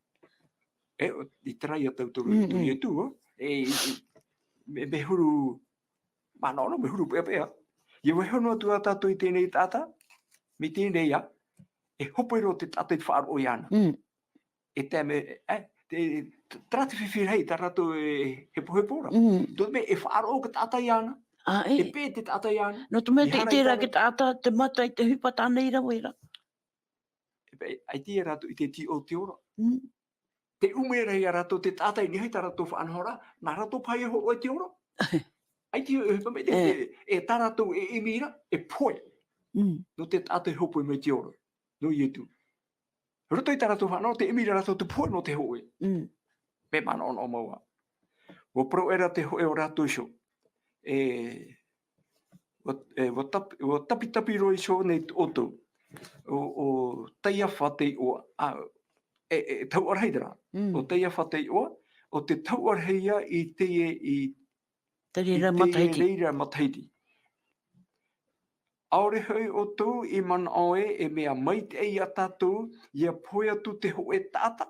E, ʻo, i terā ia tauturu, Ietu, e, e, mea, mea huru, manaʻonaʻo, mea huru peʻapeʻa. ʻIa vaiiho noa atu ā tātou i teie nei taʻata, mai teie nei ā, e hope roa te taʻata i te faʻaroʻo iāna. E tae mai, e, te, terā te fifi rahi, tā rātou e hepohepo ra. Tō te mea e faʻaroʻo te taʻata iāna. E peʻe te taʻata iāna. Nō te mea tē ʻite ra te taʻata, te mata i te ʻohipa tāne i rave ra. E peʻe, ʻaita rātou i te tīaʻi o te ora. Te ʻume ra ia rātou te taʻata i niʻa i tā rātou faʻanahoraʻa, nā rātou paʻi e hōroʻa i te ora. ʻAita e, e, e tā rātou e ʻimi ra, e pohe. Nō te taʻata e hope mai te ora. Nō Ietu. Roto i tā rātou faʻanahoraʻa, te ʻimi ra rātou te pohe nō te hōʻē. Mea manaʻonaʻo mau ā. ʻUa parau ra te hōʻē o rātou iho. E, ʻua, e, ʻua tap-, ʻua tapitapi roa iho nei ʻoutou. ʻO, ʻo Taiafa te iʻoa, ā, e, e, tahuʻa rahi terā. ʻO Taiafa te iʻoa, ʻo te tahuʻa rahi ia i teie, i Te reira matahiti. Te reira matahiti. ʻAore hoʻi ʻoutou i manaʻo ē, e mea maitaʻi ia tātou, ʻia pohe atu te hōʻē taʻata,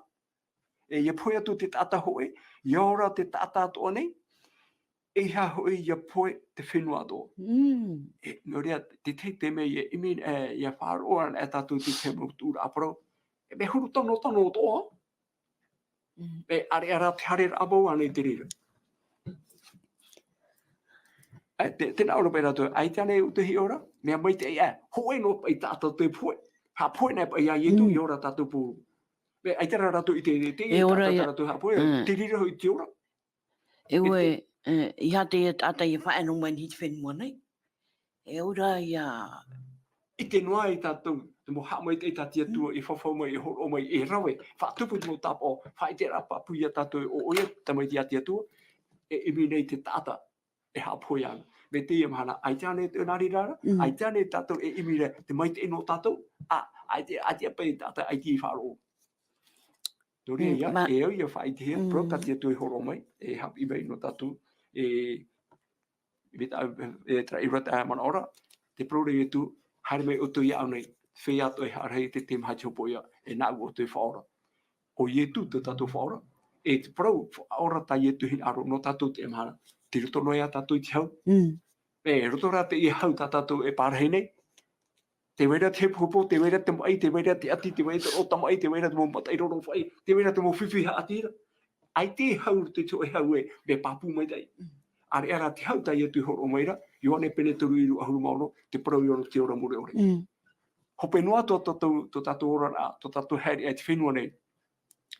e, ʻia pohe atu te taʻata hōʻē, ʻia ora te taʻata atoʻa nei, ʻeiaha hoʻi ʻia pohe te fenua atoʻa. E, nō reira, te, te, te mea ʻia ʻimi, e, ʻia faʻaroʻo ana e tātou te, te mau tuʻuraʻa parau, e mea huru tonotono atoʻa. Mm. E, ʻareʻa rā te haereraʻa mau ānei i te reira. E, te, tēnā ʻō ra paʻi rātou, ʻaita ānei ʻoutou e hiʻo ra, mea maitaʻi, e, hōʻē noa paʻi tā tātou e pohe, haʻapohe nei paʻi iā Ietu, Mm. ʻia ora tātou pū. E, ʻaita rā rātou i te, te, E ora tā ia. Rātou haʻapohe, Mm. te reira hoʻi te ora. E ua, E te e, ʻeiaha te taʻata e faʻaea noa mai nei i te fenua nei. E ora ia. ʻIte noa ai tātou, te mau haʻamaitaʻi tā te Atua, Mm. e fafau mai, e hōroʻa mai, e rave, faʻatupu te mau tāpaʻo, faʻaʻiteraʻa pāpū iā tātou, ʻo, ʻo ia, tamaiti a te Atua, e ʻimi nei te taʻata, e haʻapohe ana. Mai teie mahana, ʻaita ānei te nā reira ra, Mm. ʻaita ānei tātou e ʻimi ra, te maitaʻi nō tātou, ā, ʻaita, ʻaita paʻi taʻata, ʻaita i faʻaroʻo. Nō reira Mm, ia, ma- e au ia faʻaʻitehia, Mm. parau tā te Atua e hōroʻa mai, e haʻapiʻi mai nō tātou, e, i te, e, terā ʻīrava tae manaʻo ra, te parau ra Ietu, haere mai ʻoutou iāʻu nei, feiā atoʻa e haʻa rahi te, te maha te hopoiʻa, e nāʻu ʻoutou e faʻaora. ʻO Ietu tō tātou faʻaora, e te parau, faʻaora tā Ietu hinaʻaro, nō tātou teie mahana, tei roto noa iā tātou i te hau. Mm. E, roto rā teie hau tā tātou e parahi nei, tē vai ra te hepohepo, tē vai ra te maʻi, tē vai ra te ʻati, tē vai ra te roʻo tamaʻi, tē vai ra te mau mataʻi roro faʻi, tē vai ra te mau fifi haʻati ra. ʻAita e hau i roto i te hōʻē hau ē, mea pāpū maitaʻi. Mm. ʻAreʻa rā te hau tā Ietu e hōroʻa mai ra, Ioane pene toru ʻīrava ʻahuru mā ono, te parau i ʻō nei te ora mure ʻore. Mm. Hope noa tō tātou, tō tātou oraraʻa, tō tātou haereʻa i te fenua nei,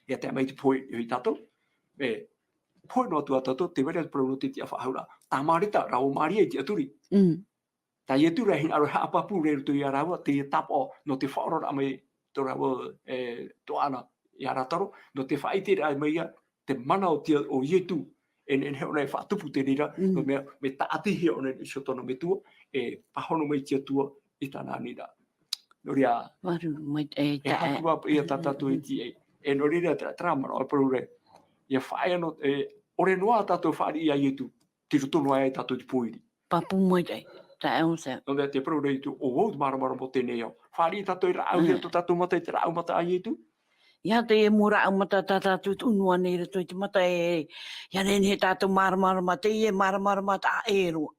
ʻia tae mai te pohe iā tātou, e, pohe noa atu ā tātou, tē vai ra te parau nō te tiʻafaʻahouraʻa. Tā Mareta, rāua Maria i te tiʻaturi. Mm. Tā Ietu rā e hinaʻaro e haʻapāpū ra i roto iā rāua, teie tāpaʻo nō te faʻaoraraʻa mai tō rāua, e, tuaʻana iā Lātaro, nō te faʻaʻiteraʻa mai ia, te mana o te, o Ietu, e nehenehe ʻōna e faʻatupu te reira, Mm. nō te mea, mea tāʻatihia ʻōna i niʻa iho i tōna metua, e pāhono mai te Atua i tāna aniraʻa. Nō reira, Māuruuru maitaʻi, e tā, e. Haku ā paʻi ia tā tātou e Mm, mm. tiʻa. E nō reira, terā, terā manaʻo e parau ra, ʻia faʻaea noa, e, ʻore noa tātou e fāriʻi iā Ietu, tei roto noa iā tātou te pōiri. Pāpū maitaʻi, taeaʻe Sam. Nō te mea te parau ra Ietu, ʻo vau te māramarama o teie nei ao. Fāriʻi tātou e rāʻauhia Mm. tō tātou mata i te rāʻau mata a Ietu. ʻEiaha te mau rāʻau mata tā tātou e tuʻu noa nei i roto i te mata e, ʻia nehenehe tātou e māramarama, teie māramarama taʻa ʻē roa.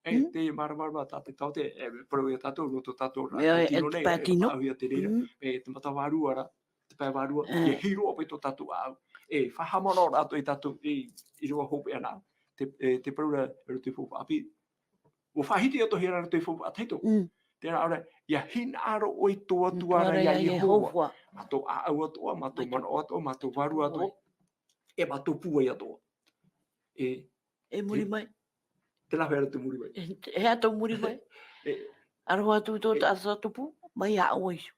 E, Mm. teie māramarama tā te taote, e, parau iā tātou, nō tō tātou ra, Ia, e, tino e, nei, pae e, tino. Faʻaauhia te reira, Mm. e, te mata vārua ra, te pae vārua, Mm. ʻia hiroʻa paʻi tō tātou ʻāʻau. E, faʻahaʻamanaʻo ra atoʻa tātou, e, i roto hopeʻa na. Te, e, te parau ra, i roto i te faufaʻa ʻāpī. ʻUa faʻahiti atoʻa hia ra i roto i te faufaʻa tahito. Mm. Terā ʻō ra, ʻia hinaʻaro ʻoe i tō Atua ra, Atua ra iā iā Iehova. Iehova. Mā tō ʻāʻau atoʻa, mā tō Mai tō manaʻo atoʻa, mā tō vārua atoʻa, Mai. e mā tō pūai atoʻa. E, E muri e, mai. Tē nā hea rā te muri mai? E, e aha tō muri mai? E. Aroha atu tō E. taʻata tupu, mai iā ʻoe iho.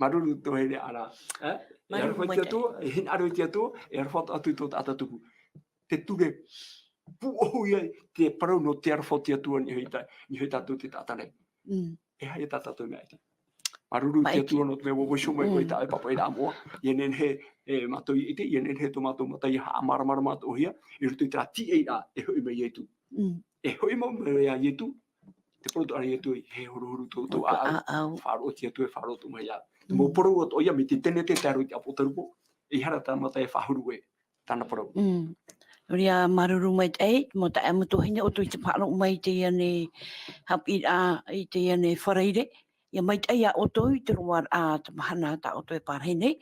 Māuruuru tuahine Ana. E? E Māuruuru aroha i te maitaʻi. Atua, e hinaʻaro i te Atua, e aroha atu tō taʻata tupu. Te ture pūʻohu ia te parau nō te aroha o te Atua i niʻa iho i tā, i niʻa iho i tātou te taʻata nei. Mm. E aha ia tā tātou mea ʻaita? Māuruuru i te Maitaʻi. Atua nō te mea ʻua vaiiho mai Mm. ʻoe i tā ʻoe pāpaʻiraʻa moʻa. ʻIa nehenehe, e, mātou i ʻite, ʻia nehenehe tō mātou mata ʻia haʻamāramarama atoʻa hia, i roto i terā tīaʻiraʻa e hoʻi mai iā Ietu. Mm. E hoʻi mau mai iā Ietu, te parau atoʻa ra Ietu, e huru huru tō, tō Tō ʻāʻau, ʻāʻau. Faʻaroʻo te Atua, e faʻaroʻo atu mai iā. Te Mm. mau parau atoʻa ia, mai te Tenete tae roa i te Apotarupo, ʻeiaha rā tāna mata e faʻahuru ē, tāna parau. Mm. Nō reira, māuruuru maitaʻi, mau taeaʻe, mau tuahine, ʻo tō ʻoe i te faʻaroʻo mai i teie nei haʻapiʻiraʻa, i teie nei Faraire. ʻIa maitaʻi ia ʻoutou i te roaraʻa a te mahana tā ʻoutou e pārahi nei,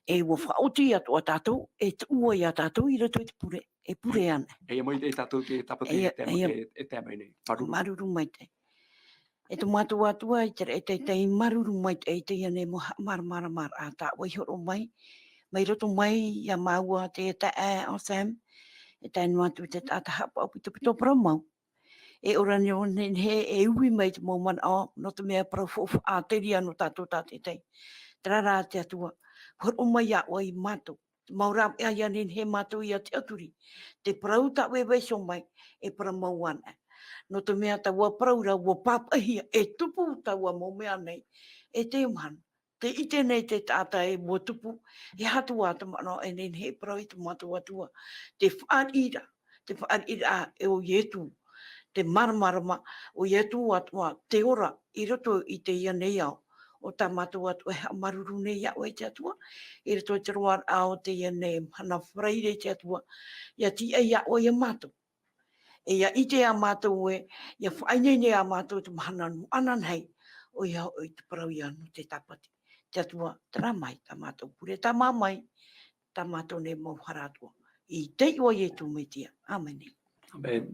e ʻua faʻaoti atoʻa tātou, e tuʻu ai ia tātou i roto i te pure, e pure Mai-, ana. E ia maitaʻi tātou te tāpati ʻEia, e te ʻEia. e, e tae mai nei. Māuruuru. Māuruuru maitaʻi. E tō mātou Atua, i te raʻi teitei, māuruuru maitaʻi i teie nei mau haʻamāramaramaraʻa tā ʻoe i hōroʻa mai, mai roto mai iā māua te taeaʻe ʻo Sam, e tae noa atu te taʻata haʻapaʻo pitopito parau mau. E ora nei ʻō nei, e ui mai te mau manaʻo, nō te mea parau faufaʻa te reira nō tātou tātaʻitahi. Terā rā te Atua, hōroʻa mai iā ʻoe ia mātou. Te mau rāveʻa ʻia nehenehe mātou ʻia tiʻaturi. Te parau tā ʻoe e vaiiho mai, e parau mau ana. Nō te mea taua parau ra ʻua pāpaʻihia, e tupu taua mau mea nei, e te mahana. Tē ʻite nei te taʻata ē ʻua tupu, e aha atu ā te manaʻo e nehenehe e parau i tō mātou Atua. Te fāriʻiraʻa, te fāriʻiraʻa e ʻo Ietu. Te māramarama ʻo Ietu atoʻa, te ora i roto i teie nei ao. ʻO tā mātou Atua e haʻamāuruuru nei iā ʻoe te Atua, i roto i te roaraʻa o teie nei mahana Faraire te Atua, ʻia tīaʻi iā ʻoe ia mātou. E ʻia ʻite ā mātou ē, ʻia faʻaineine ā mātou te mahana nō ananahi, ʻoia hoʻi te parau ia nō te tāpati. Te Atua, terā mai tā mātou pure, tāmā mai, tā mātou nei mau hara atoʻa. I te iʻoa o Ietu Metia. ʻĀmene. ʻĀmene.